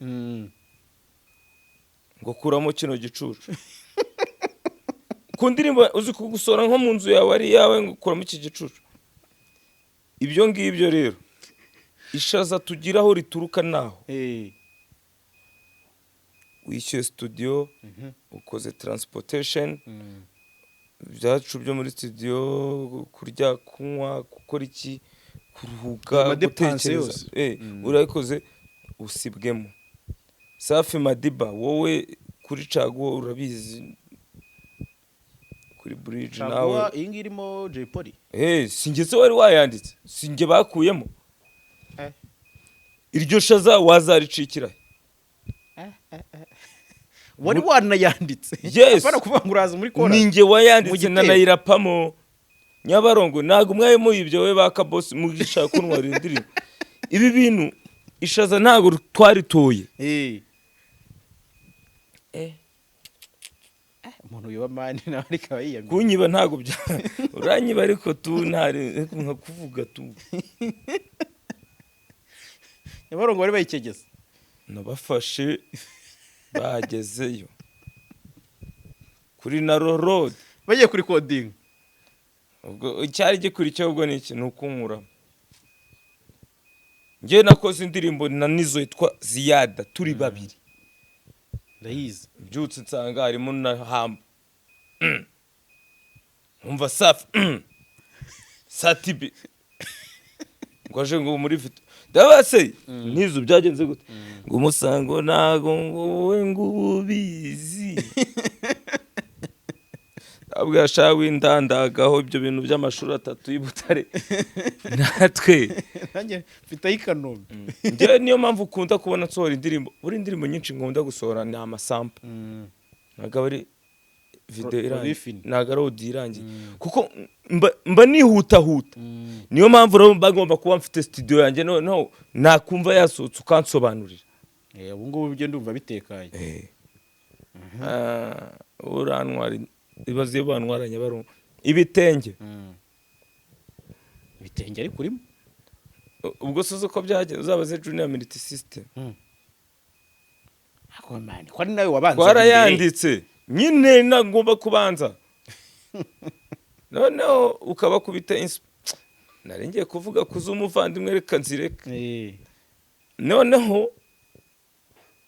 ngo kuramo kino gicucu ku ndirimbo, uzi kugusora nko mu nzu yawe ari iyawe, ngo kuramo iki gicucu. Ibyo ngibyo rero, ishaza tugira aho rituruka naho. Wishyuye studio, ukoze transportation, ibyacu byo muri studio, kurya, kunywa, gukora iki, kuruhuka, Amadépenses gutekereza. yose. Urabikoze usibwemo. Safi Madiba, wowe kuri caguwa urabizi, kuri bridge nawe. Caguwa iyi ngiyi irimo Jay Polly. Sinjye se wari wayanditse? Sinjye bakuyemo? Eh. Iryo shaza wazaricikira? Wari wanayanditse? Yes. Apana kuvuga ngo uraza muri chorus. Ninjye wayanditse. Mu gitero. Nanayirapamo Nyabarongo. Ntabwo mwari muyibye, wowe ba Kabosi mugishaka kuntwara indirimbo. Ibi bintu, ishaza ntabwo twaritoye. Umuntu wiba mani nawe ariko aba yiyamye. Kunyiba ntabwo bya uranyiba, ariko tu ntari nka kuvuga tu. Nyabarongo bari bayikegeza. Nabafashe bagezeyo kuri Naro Road. Bagiye kuri coding. Ubwo icyari gikurikiyeho ubwo ni iki? Ni ukunkuramo. Njye nakoze indirimbo na Nizo yitwa Ziyada, turi babiri. Ndayizi. Mbyutse nsanga harimo na Hamba, nkumva Safi Satibi ngo aje ngo muri video. Ndabase nizo byagenze gute? Ngo umusango ntago ngo wowe ngo ubizi. Kabwa sha windandagaho ibyo bintu by'amashuri atatu y'i Butare natwe. Nanjye mfite ay'i Kanombe. Njyewe niyo mpamvu ukunda kubona nsohora indirimbo, buri indirimbo nyinshi nkunda gusohora ni amasample, ntabwo aba ari video irangiye. Prolific. Ntabwo ari audio irangiye, kuko mba nihutahuta. Niyo mpamvu rero mba ngomba kuba mfite studio yanjye, noneho nakumva yasohotse ukansobanurira. Ubu ngubu ibyo ndumva bitekanye. Ah, urantwara, ibaze iyo bantwara Nyabarongo ibitenge. Ibitenge ariko urimo. Ubwo se uzi uko byagenze? Uzabaze Junior Multi System. Ariko man, ko ari nawe wabanza. Twarayanditse nyine, nagomba kubanza noneho ukabakubita nari ngiye kuvuga kuza umuvandimwe, reka nzireke. Noneho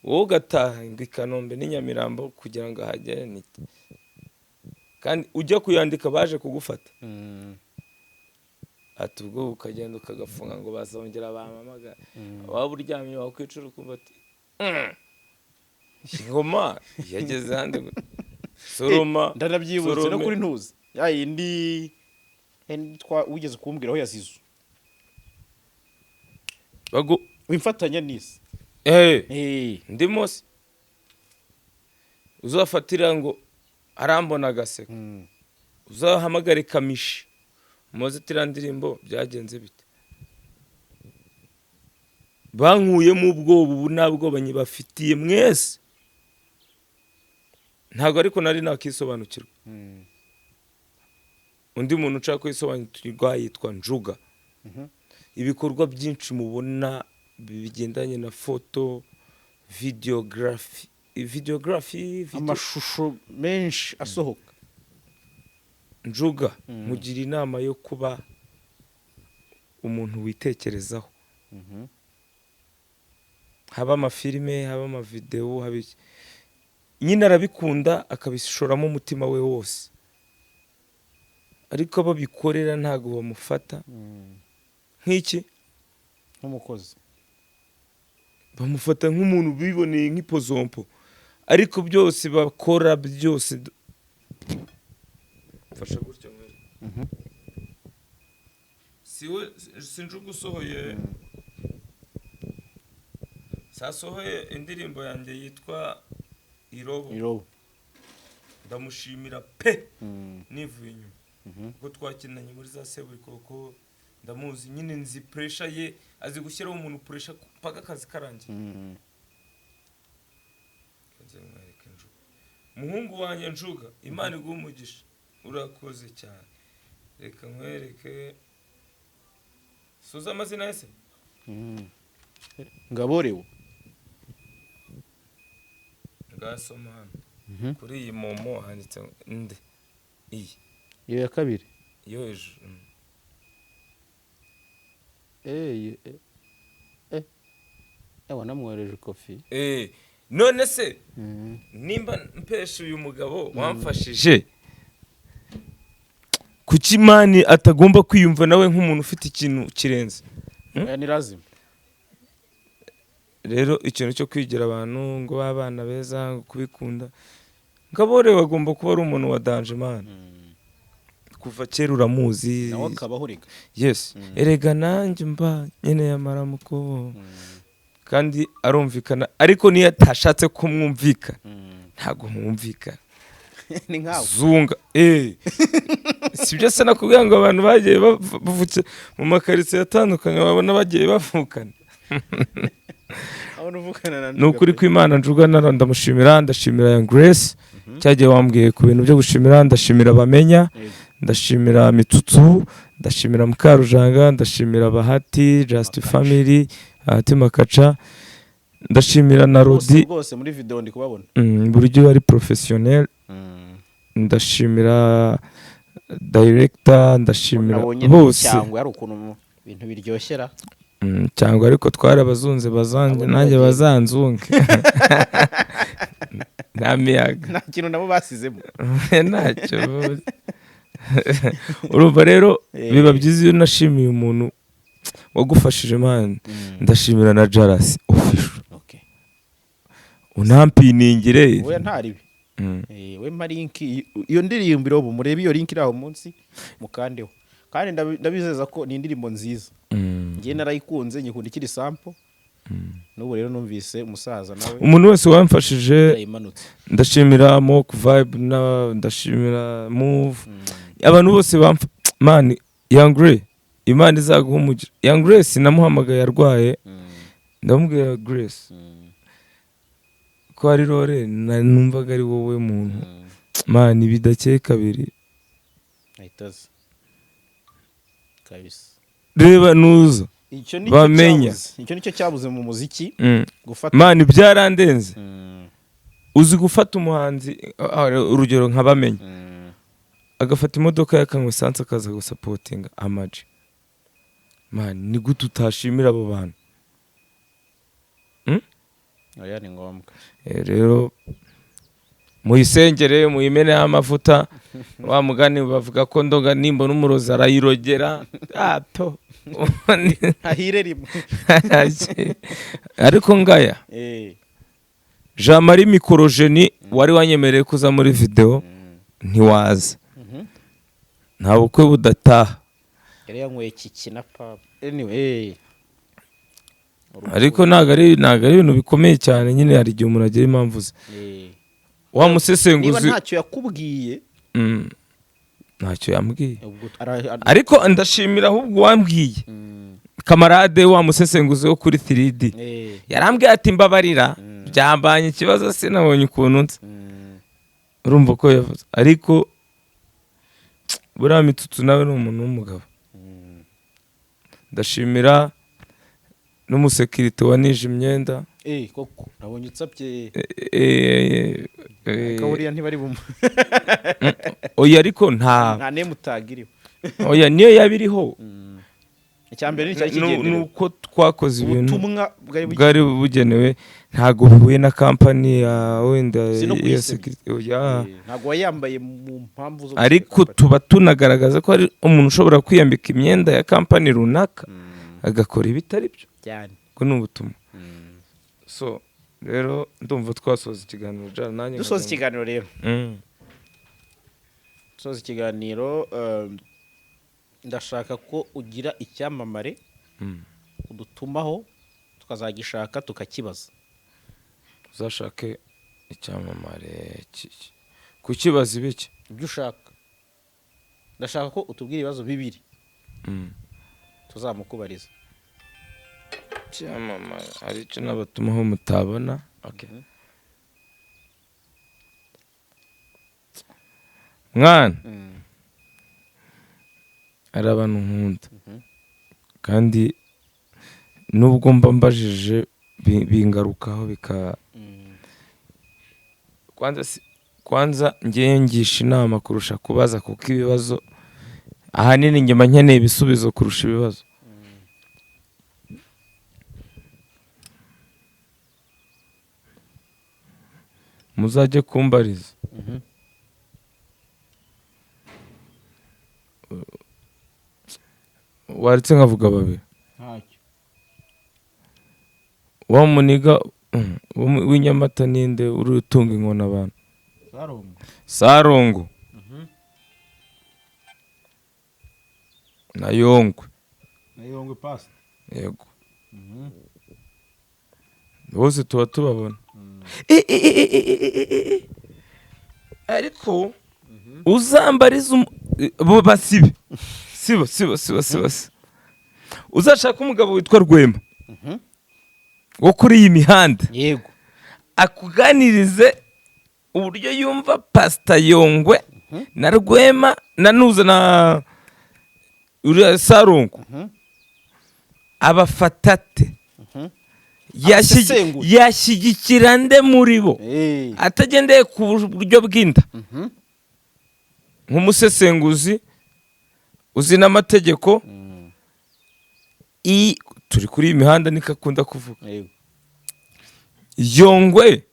wowe ugataha ngo i Kanombe n'i Nyamirambo kugira ngo ahagere ni kandi ujya kuyandika baje kugufata. Ati ubwo ukagenda ukagafunga ngo bazongera bampamagara, waba uryamye wakwicara ukumva ati ingoma yageze ahandi soroma." Ndanabyibutse no Sorome. kuri ntuzi ya yindi wigeze kumbwira aho yazizu Bagu wimfatanya n'isi. Ndimo se uzafatira ngo arambona agaseka, uzahamagare Kamishi muze tiriya ndirimbo byagenze bite? Bankuyemo ubwoba, ubu nta bwoba nyibafitiye mwese. Ntabwo ariko nari nakisobanukirwa. Undi muntu ushaka kwisobanukirwa yitwa Njuga. Ibikorwa byinshi mubona bigendanye na photo, videography, Amashusho menshi asohoka. Njuga mugira inama yo kuba umuntu witekerezaho, haba amafilime, haba amavidewo, haba iki, nyine arabikunda akabishoramo umutima we wose, ariko abo bikorera ntabwo bamufata nk'iki? Nk'umukozi. Bamufata nk'umuntu biboneye nk'ipozompo, ariko byose bakora byose fasha gutyo mwere. Si we sinjuga usohoye, sasohoye indirimbo yanjye yitwa Irobo. Irobo. Ndamushimira pe nivuye inyuma, kuko twakinanye muri za Seburikoko, ndamuzi nyine, nzi pressure ye, azi gushyiraho umuntu pressure mpaka akazi karangiye. Nze mwereke Njuga, muhungu wanjye Njuga, Imana iguhe umugisha, urakoze cyane. Reka nkwereke, suza amazina ye se. Ngaborewe. Ngasoma hano kuri iyi momo handitse nde? Iyi. Iyo ya kabiri. Yo hejuru. Wanamwohereje kofi. None se nimba mpesha uyu mugabo wamfashije, kuki man atagomba kwiyumva nawe nk'umuntu ufite ikintu kirenze? Ni lazima. Rero ikintu cyo kwigira abantu ngo b'abana beza, ngo kubikunda, Ngabore bagomba kuba ari umuntu wa danger man, kuva kera uramuzi. Nawe akabaho rega. Yes, erega nanjye mba nkeneye amaramuko, kandi arumvikana, ariko niyo atashatse kumwumvikana ntabwo mwumvikana. Ni nkawe. Zunga sibyo se? Nakubwira ngo abantu bagiye bavutse mu makaritsiye atandukanye babona bagiye bavukana. Abona uvukana na Ni ukuri kw'Imana, Njuga nara ndamushimira, ndashimira Young Grace cyagiye wambwiye ku bintu byo gushimira, ndashimira Bamenya, ndashimira Mitsutsu, ndashimira Mukarujanga, ndashimira Bahati, Just Family, Bahati Makaca, ndashimira na bose Rodi. Bose muri video ndi kubabona. Buryo ari professionnel. Ndashimira director, ndashimira Nabonye bose. Cyangwa hari ukuntu ibintu biryoshera. Cyangwa ariko twarabazunze bazange Abo nanjye ntibagiye. Bazanzunge nta miyaga. Nta kintu nabo basizemo. Ntacyo bazi. Urumva rero biba byiza iyo unashimiye umuntu wagufashije man. Ndashimira na Jarasi Official. Okay. Unampiningire. Oya, ntaribi. We mpa link iyo ndirimbo irobo, murebe iyo link iri aho munsi mukandeho, kandi ndabizeza ko ni indirimbo nziza. Njye narayikunze, nyikunda ikiri sample. N'ubu rero numvise umusaza nawe Umuntu wese wamfashije, yayimanutse. ndashimira Mok Vibe na ndashimira Move, abantu bose bamfa. Man, Young Grey, Imana izaguha umugisha. Young Grace namuhamagaye arwaye, ndamubwira: "Grace, ko ari role numvaga ari wowe muntu." Man, bidakeye kabiri. Ahita aza kabisa. Reba nuza Icyo nicyo bamenya. cyabuze. Icyo nicyo cyabuze mu muziki, gufata. Man, byarandenze. Uzi gufata umuhanzi, urugero nka Bamenya, agafata imodoka ye, akanywa esanse, akaza gusupportinga Ama-G? Man, ni gute utashimira abo bantu? Oya, ni ngombwa. Rero muyisengere, muyimeneho amavuta. Wa mugani bavuga ko ndoga nimbona umurozi arayirogera ato. Hahire rimwe. Ariko ngaya Jean Marie Mikorojeni wari wanyemereye kuza muri video ntiwaza. Nta bukwe budataha. Yari yanyweye kiki na pub, anyway. Ariko ntabwo ari ibintu bikomeye cyane nyine, hari igihe umuntu agira impamvu ze. Wa Niba musesenguzi ntacyo yakubwiye, Ntacyo yambwiye. Ubwo Ariko ndashimira ahubwo uwambwiye, kamarade wa musesenguzi wo kuri 3D. Yarambwiye ati: "Mbabarira, byambanye ikibazo, sinabonye ukuntu nza." Urumva ko yavuze, ariko buriya Mitsutsu nawe ni umuntu w'umugabo. Ndashimira n'umusekirite wanije imyenda. Koko nabonye utsapye. Eh, Ariko buriya ntibari bumu Oya, ariko nta Nta name tag iriho. Oya, niyo yaba iriho. Icya mbere ni icyari Ni kigenderewe. uko twakoze ibintu Ubutumwa bwari bwari bugenewe, ntabwo bihuye na kampani ya wenda Si no ya kuyisebya. security, oya. Ntabwo wayambaye mu mpamvu zo Ariko gusebya. tuba tunagaragaza ko hari umuntu ushobora kwiyambika imyenda ya kampani runaka agakora ibitari byo. Cyane. Ubwo ni ubutumwa. So rero ndumva twasoza ikiganiro jana nanjye. Dusoza ikiganiro rero, dusoza ikiganiro, ndashaka ko ugira icyamamare udutumaho, tukazagishaka tukakibaza. Uzashake icyamamare kukibaza ibiki? Ibyo ushaka. Ndashaka ko utubwira ibibazo bibiri tuzamukubariza. Icyamamare hari icyo n'abatumaho mutabona. Okay. Mwana, hari abantu nkunda, kandi nubwo mba mbajije bingarukaho bika kwanza kwanza ngewe ngisha inama kurusha kubaza, kuko ibibazo ahanini njye mba nkeneye ibisubizo kurusha ibibazo. Muzajye kumbariza waretse nkavuga babiri. Ntacyo. Wa muniga w'inyamata ninde uri utunga inkoni abantu? Sarongo. Sarongo na Yongwe. Na Yongwe pasi. Yego, bose tuba tubabona. E, e, e, e, e, e, e, e. Ariko uzambariza bo basibe siba siba siba siba siba. Uzashaka umugabo witwa Rwema wo kuri iyi mihanda, akuganirize uburyo yumva Pasita Yongwe na Rwema na nuza na uriya Sarungu, abafatate Abasesengura. Yashyigikira nde muri bo atagendeye ku buryo bw'inda, nk'umusesenguzi uzi n'amategeko? Turi kuri iyi mihanda, niko akunda kuvuga. Yongwe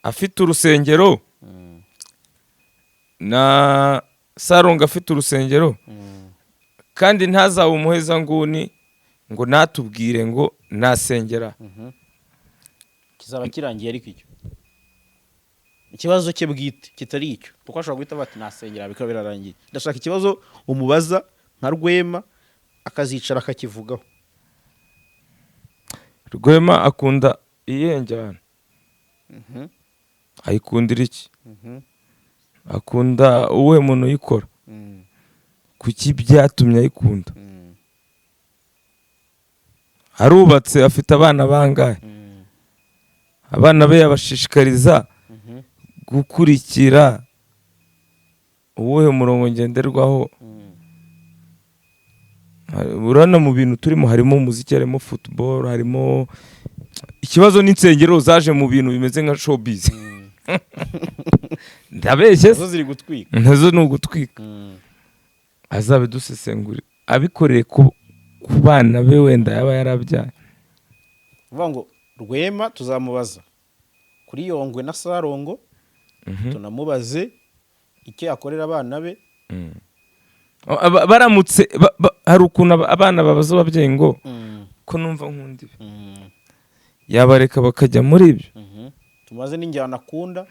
afite urusengero na Sarunga afite urusengero, kandi ntazabe umuhezanguni ngo natubwire ngo nasengera. Kizaba kirangiye, ariko icyo Ikibazo cye bwite kitari icyo, kuko ashobora guhita bati nasengera bikaba birarangiye. Ndashaka ikibazo umubaza nka Rwema, akazicara akakivugaho. Rwema akunda iyihe njyana? Ayikundira iki? Akunda uwuhe muntu uyikora? Kuki byatumye ayikunda? Arubatse, afite abana bangahe? Abana be yabashishikariza gukurikira uwuhe murongo ngenderwaho? Urabona mu bintu turimo harimo umuziki, harimo football, harimo ikibazo n'insengero zaje mu bintu bimeze nka showbiz. Ndabeshye se? Zo ziri gutwika. Nazo ni ugutwika. Azabidusesengure abikoreye ku bana be wenda yaba yarabyaye. Uvuga ngo Rwema tuzamubaza kuri Yongwe na Sarongo, tunamubaze icyo yakorera abana be. Baramutse hari ukuntu abana babaza ababyeyi ngo ko numva nkunda ibi, yabareka bakajya muri ibyo? Tumaze n'injyana akunda.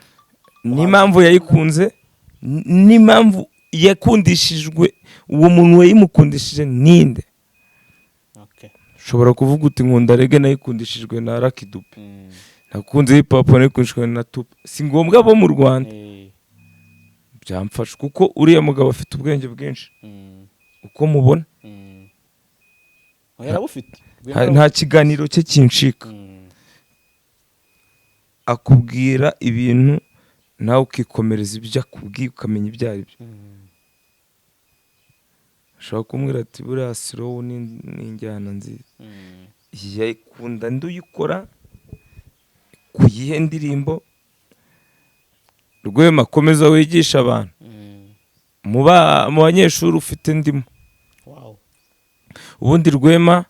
N'impamvu yayikunze, n'impamvu yakundishijwe, uwo muntu wayimukundishije ninde? Ushobora kuvuga uti nkunda reggae, nayikundishijwe na Lucky Dube, nakunze hip hop, nayikundishijwe na Tupac. Si ngombwa bo mu Rwanda. Byamfasha kuko uriya mugabo afite ubwenge bwinshi uko mubona. Oya, arabufite. Nta kiganiro cye kincika. Akubwira ibintu nawe ukikomereza ibyo akubwiye, ukamenya ibyo ari byo. Ushobora kumubwira ati buriya slow ni injyana nziza, yayikunda ndi uyikora ku yihe ndirimbo? Rwema, komeza wigisha abantu. Mu banyeshuri ufite ndimo. Ubundi Rwema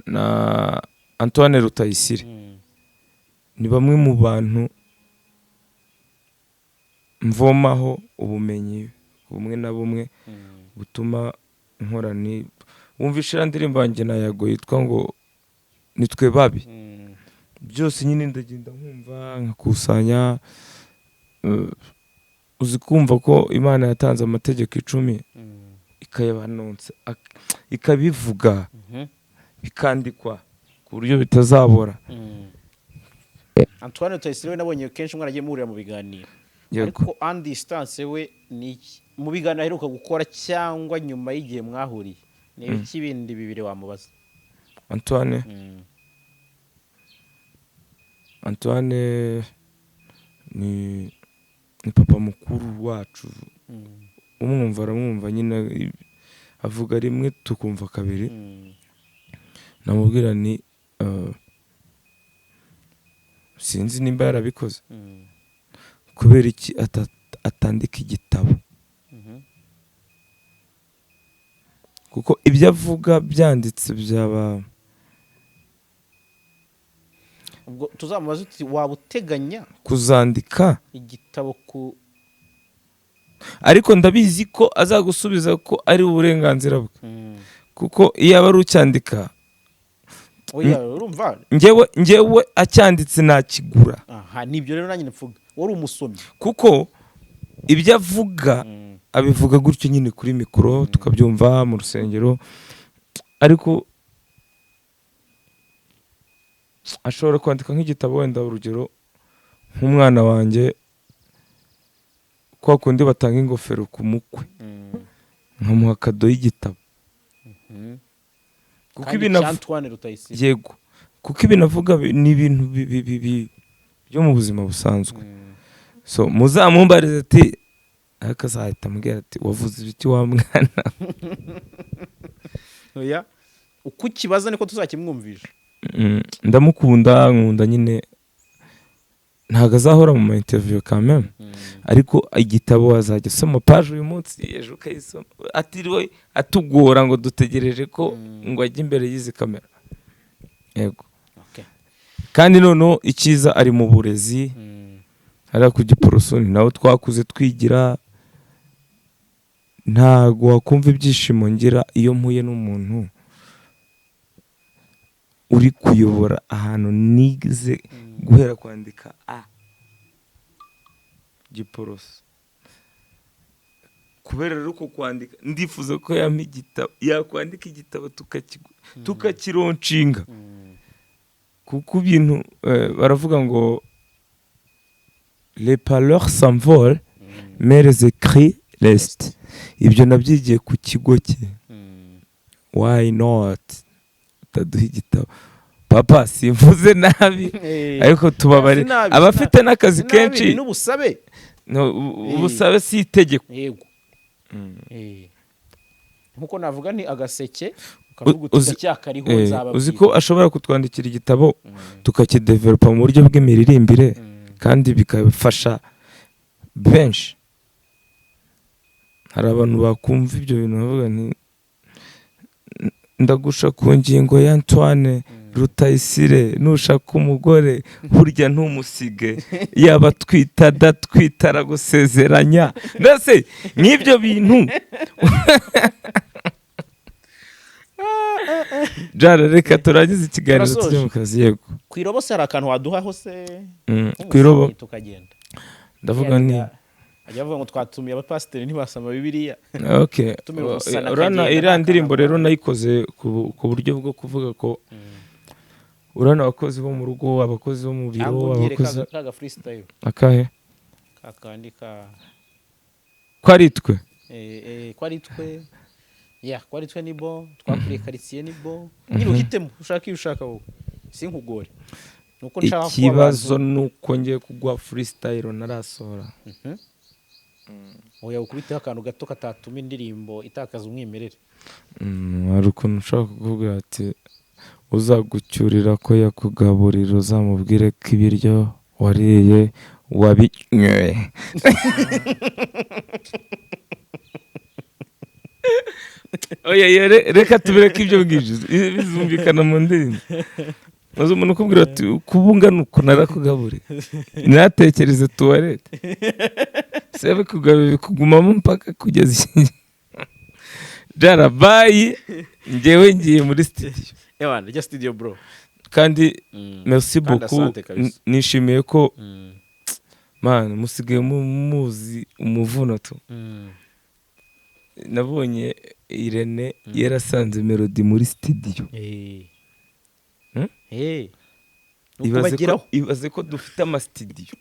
na Antoine Rutayisire ni bamwe mu bantu mvomaho ubumenyi bumwe na bumwe butuma nkora. Ni wumva iriya ndirimbo yanjye na Yago yitwa ngo Nitwe Babi, byose nyine ndagenda nkumva nkakusanya. Uzi kumva ko Imana yatanze amategeko 10, ikayabanonsa, ikabivuga, bikandikwa ku buryo bitazabora. Antoine Rutayisire we nabonye kenshi mwaragiye muhurira mu biganiro. Yego. Ariko en distance we ni iki? Mu biganiro aheruka gukora cyangwa nyuma y'igihe mwahuriye, ni ibiki bindi bibiri wamubaza? Antoine, Antoine ni papa mukuru wacu. Umwumva aramwumva nyine, avuga rimwe tukumva kabiri. Namubwira ni sinzi nimba yarabikoze, kubera iki atandika igitabo? Kuko ibyo avuga byanditse byaba Ubwo tuzamubaza uti waba uteganya kuzandika igitabo ku Ariko ndabizi ko azagusubiza ko ari uburenganzira bwe, kuko iyo aba ari ucyandika Oya, urumva. Njyewe acyanditse nakigura. Aha nibyo rero nanjye mvuga, wari umusomyi. Kuko ibyo avuga abivuga gutyo nyine kuri mikoro, tukabyumva mu rusengero, ariko ashobora kwandika nk'igitabo wenda, urugero nk'umwana wanjye, kwa kundi batanga ingofero ku mukwe, nkamuha kado y'igitabo, kuko Kandi ibintu cya Antoine Rutayisire. Yego, kuko ibintu avuga ni ibintu byo mu buzima busanzwe. So muzamumbarize ati, ariko azahita ambwira ati wavuze ibiki wa mwana? Oya, uko ukibaza niko tuzakimwumvisha. Ndamukunda, nkunda nyine ntabwo azahora mu ma interview quand même, ariko igitabo azajya asoma page uyu munsi, ejo ukayisoma, atiriwe atugora ngo dutegereje ko ngo ajye imbere y'izi kamera. Yego. Kandi noneho icyiza ari mu burezi hariya ku Giporoso, ni naho twakuze twigira. Ntabwo wakumva ibyishimo ngira iyo mpuye n'umuntu uri kuyobora ahantu nize guhera kwandika a. Giporoso. Kubera rero uko kwandika, ndifuza ko yampa igitabo, yakwandika igitabo tukakilaunchinga, kuko ibintu baravuga ngo "Les paroles s'envolent, mais les écrits restent." Ibyo nabyigiye ku kigo cye. Why not utaduha igitabo, papa? Simvuze nabi, ariko tubabare Sinabi, abafite n'akazi sinabi, kenshi. Ni n'ubusabe. No, ubusabe si itegeko. Yego. Nkuko navuga nti agaseke, ukavuga uti ndacyakariho, nzababwira. Uzi ko ashobora kutwandikira igitabo, tukakidevelopa mu buryo bw'imiririmbire, kandi bigafasha benshi. Hari abantu bakumva ibyo bintu bavuga nti ndagusha ku ngingo ya Antoine Rutayisire: nushaka umugore burya ntumusige, yaba atwita adatwita, aragusezeranya. Mbese nk'ibyo bintu. Jara, reka turangize ikiganiro. Turasoje. Tujye mu kazi, yego. Ku irobo se hari akantu waduhaho se? Ku irobo? Tukagenda. Ndavuga nti Ajya avuga ngo twatumiye abapasiteri ntibasoma Bibiliya. Okay. Tumira umusana Urana akagenda iriya nta ndirimbo kantu. Rero nayikoze ku buryo bwo kuvuga ko urana abakozi bo mu rugo, abakozi bo mu biro, Cyangwa umbwire abakozi kaga freestyle. Akahe? Ka kandi ka Ko ari twe. Ko ari twe, ya, ko ari twe ni bo twakuriye karitsiye, ni bo nyine. Uhitemo ushaka iyo ushaka wowe, sinkugore, nuko nshaka ko Ikibazo abantu ni uko ngiye kuguha freestyle narasohora. Oya, ukubiteho akantu gato katatuma indirimbo itakaza umwimerere. Hari ukuntu ushobora kuvuga ati uzagucyurira ko yakugaburira, uzamubwire ko ibiryo wariye wabinyweye. Oya, reka tubireke ibyo ngibyo, bizumvikana mu ndirimbo. Maze umuntu ukubwira ati kubungana uku narakugaburiye, ntatekereze tuwarete sebe kugaburira bikugumamo mpaka kugeza iki. Jarabayi, njyewe ngiye muri studio. Ewana, rya studio, bro. Kandi merci Kandi beaucoup. Asante kabisa. Nishimiye ko man musigaye muzi umuvuno tu. Nabonye Irene yarasanze Melody muri studio. Hmm? Ni Ibaze ko, ukubageraho. ibaze ko dufite amasitidiyo.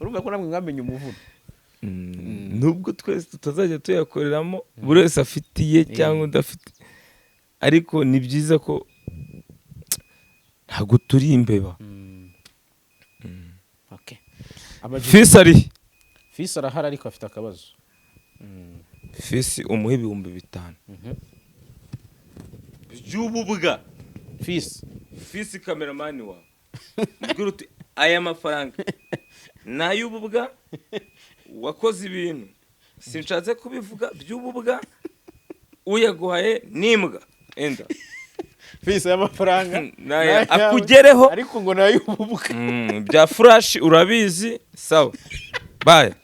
Urumva ko namwe mwamenye umuvuno. Nubwo twese tutazajya tuyakoreramo, buri wese afitiye cyangwa udafite, ariko ni byiza ko ntabwo turi imbeba. Okay. Ama-G. Fisi ari Fisi arahari, ariko afite akabazo. Fisi umuha 5000 by'ububwa. Fisi. Fisi kameramani wawe, ubwira uti aya mafaranga ni ay'ububwa, wakoze ibintu sinshatse kubivuga by'ububwa, uyaguhaye n'imbwa enda. Fisi, y'amafaranga Naya akugereho. Ariko ngo ni ay'ububwa. Bya furashi urabizi. Sawa, bye.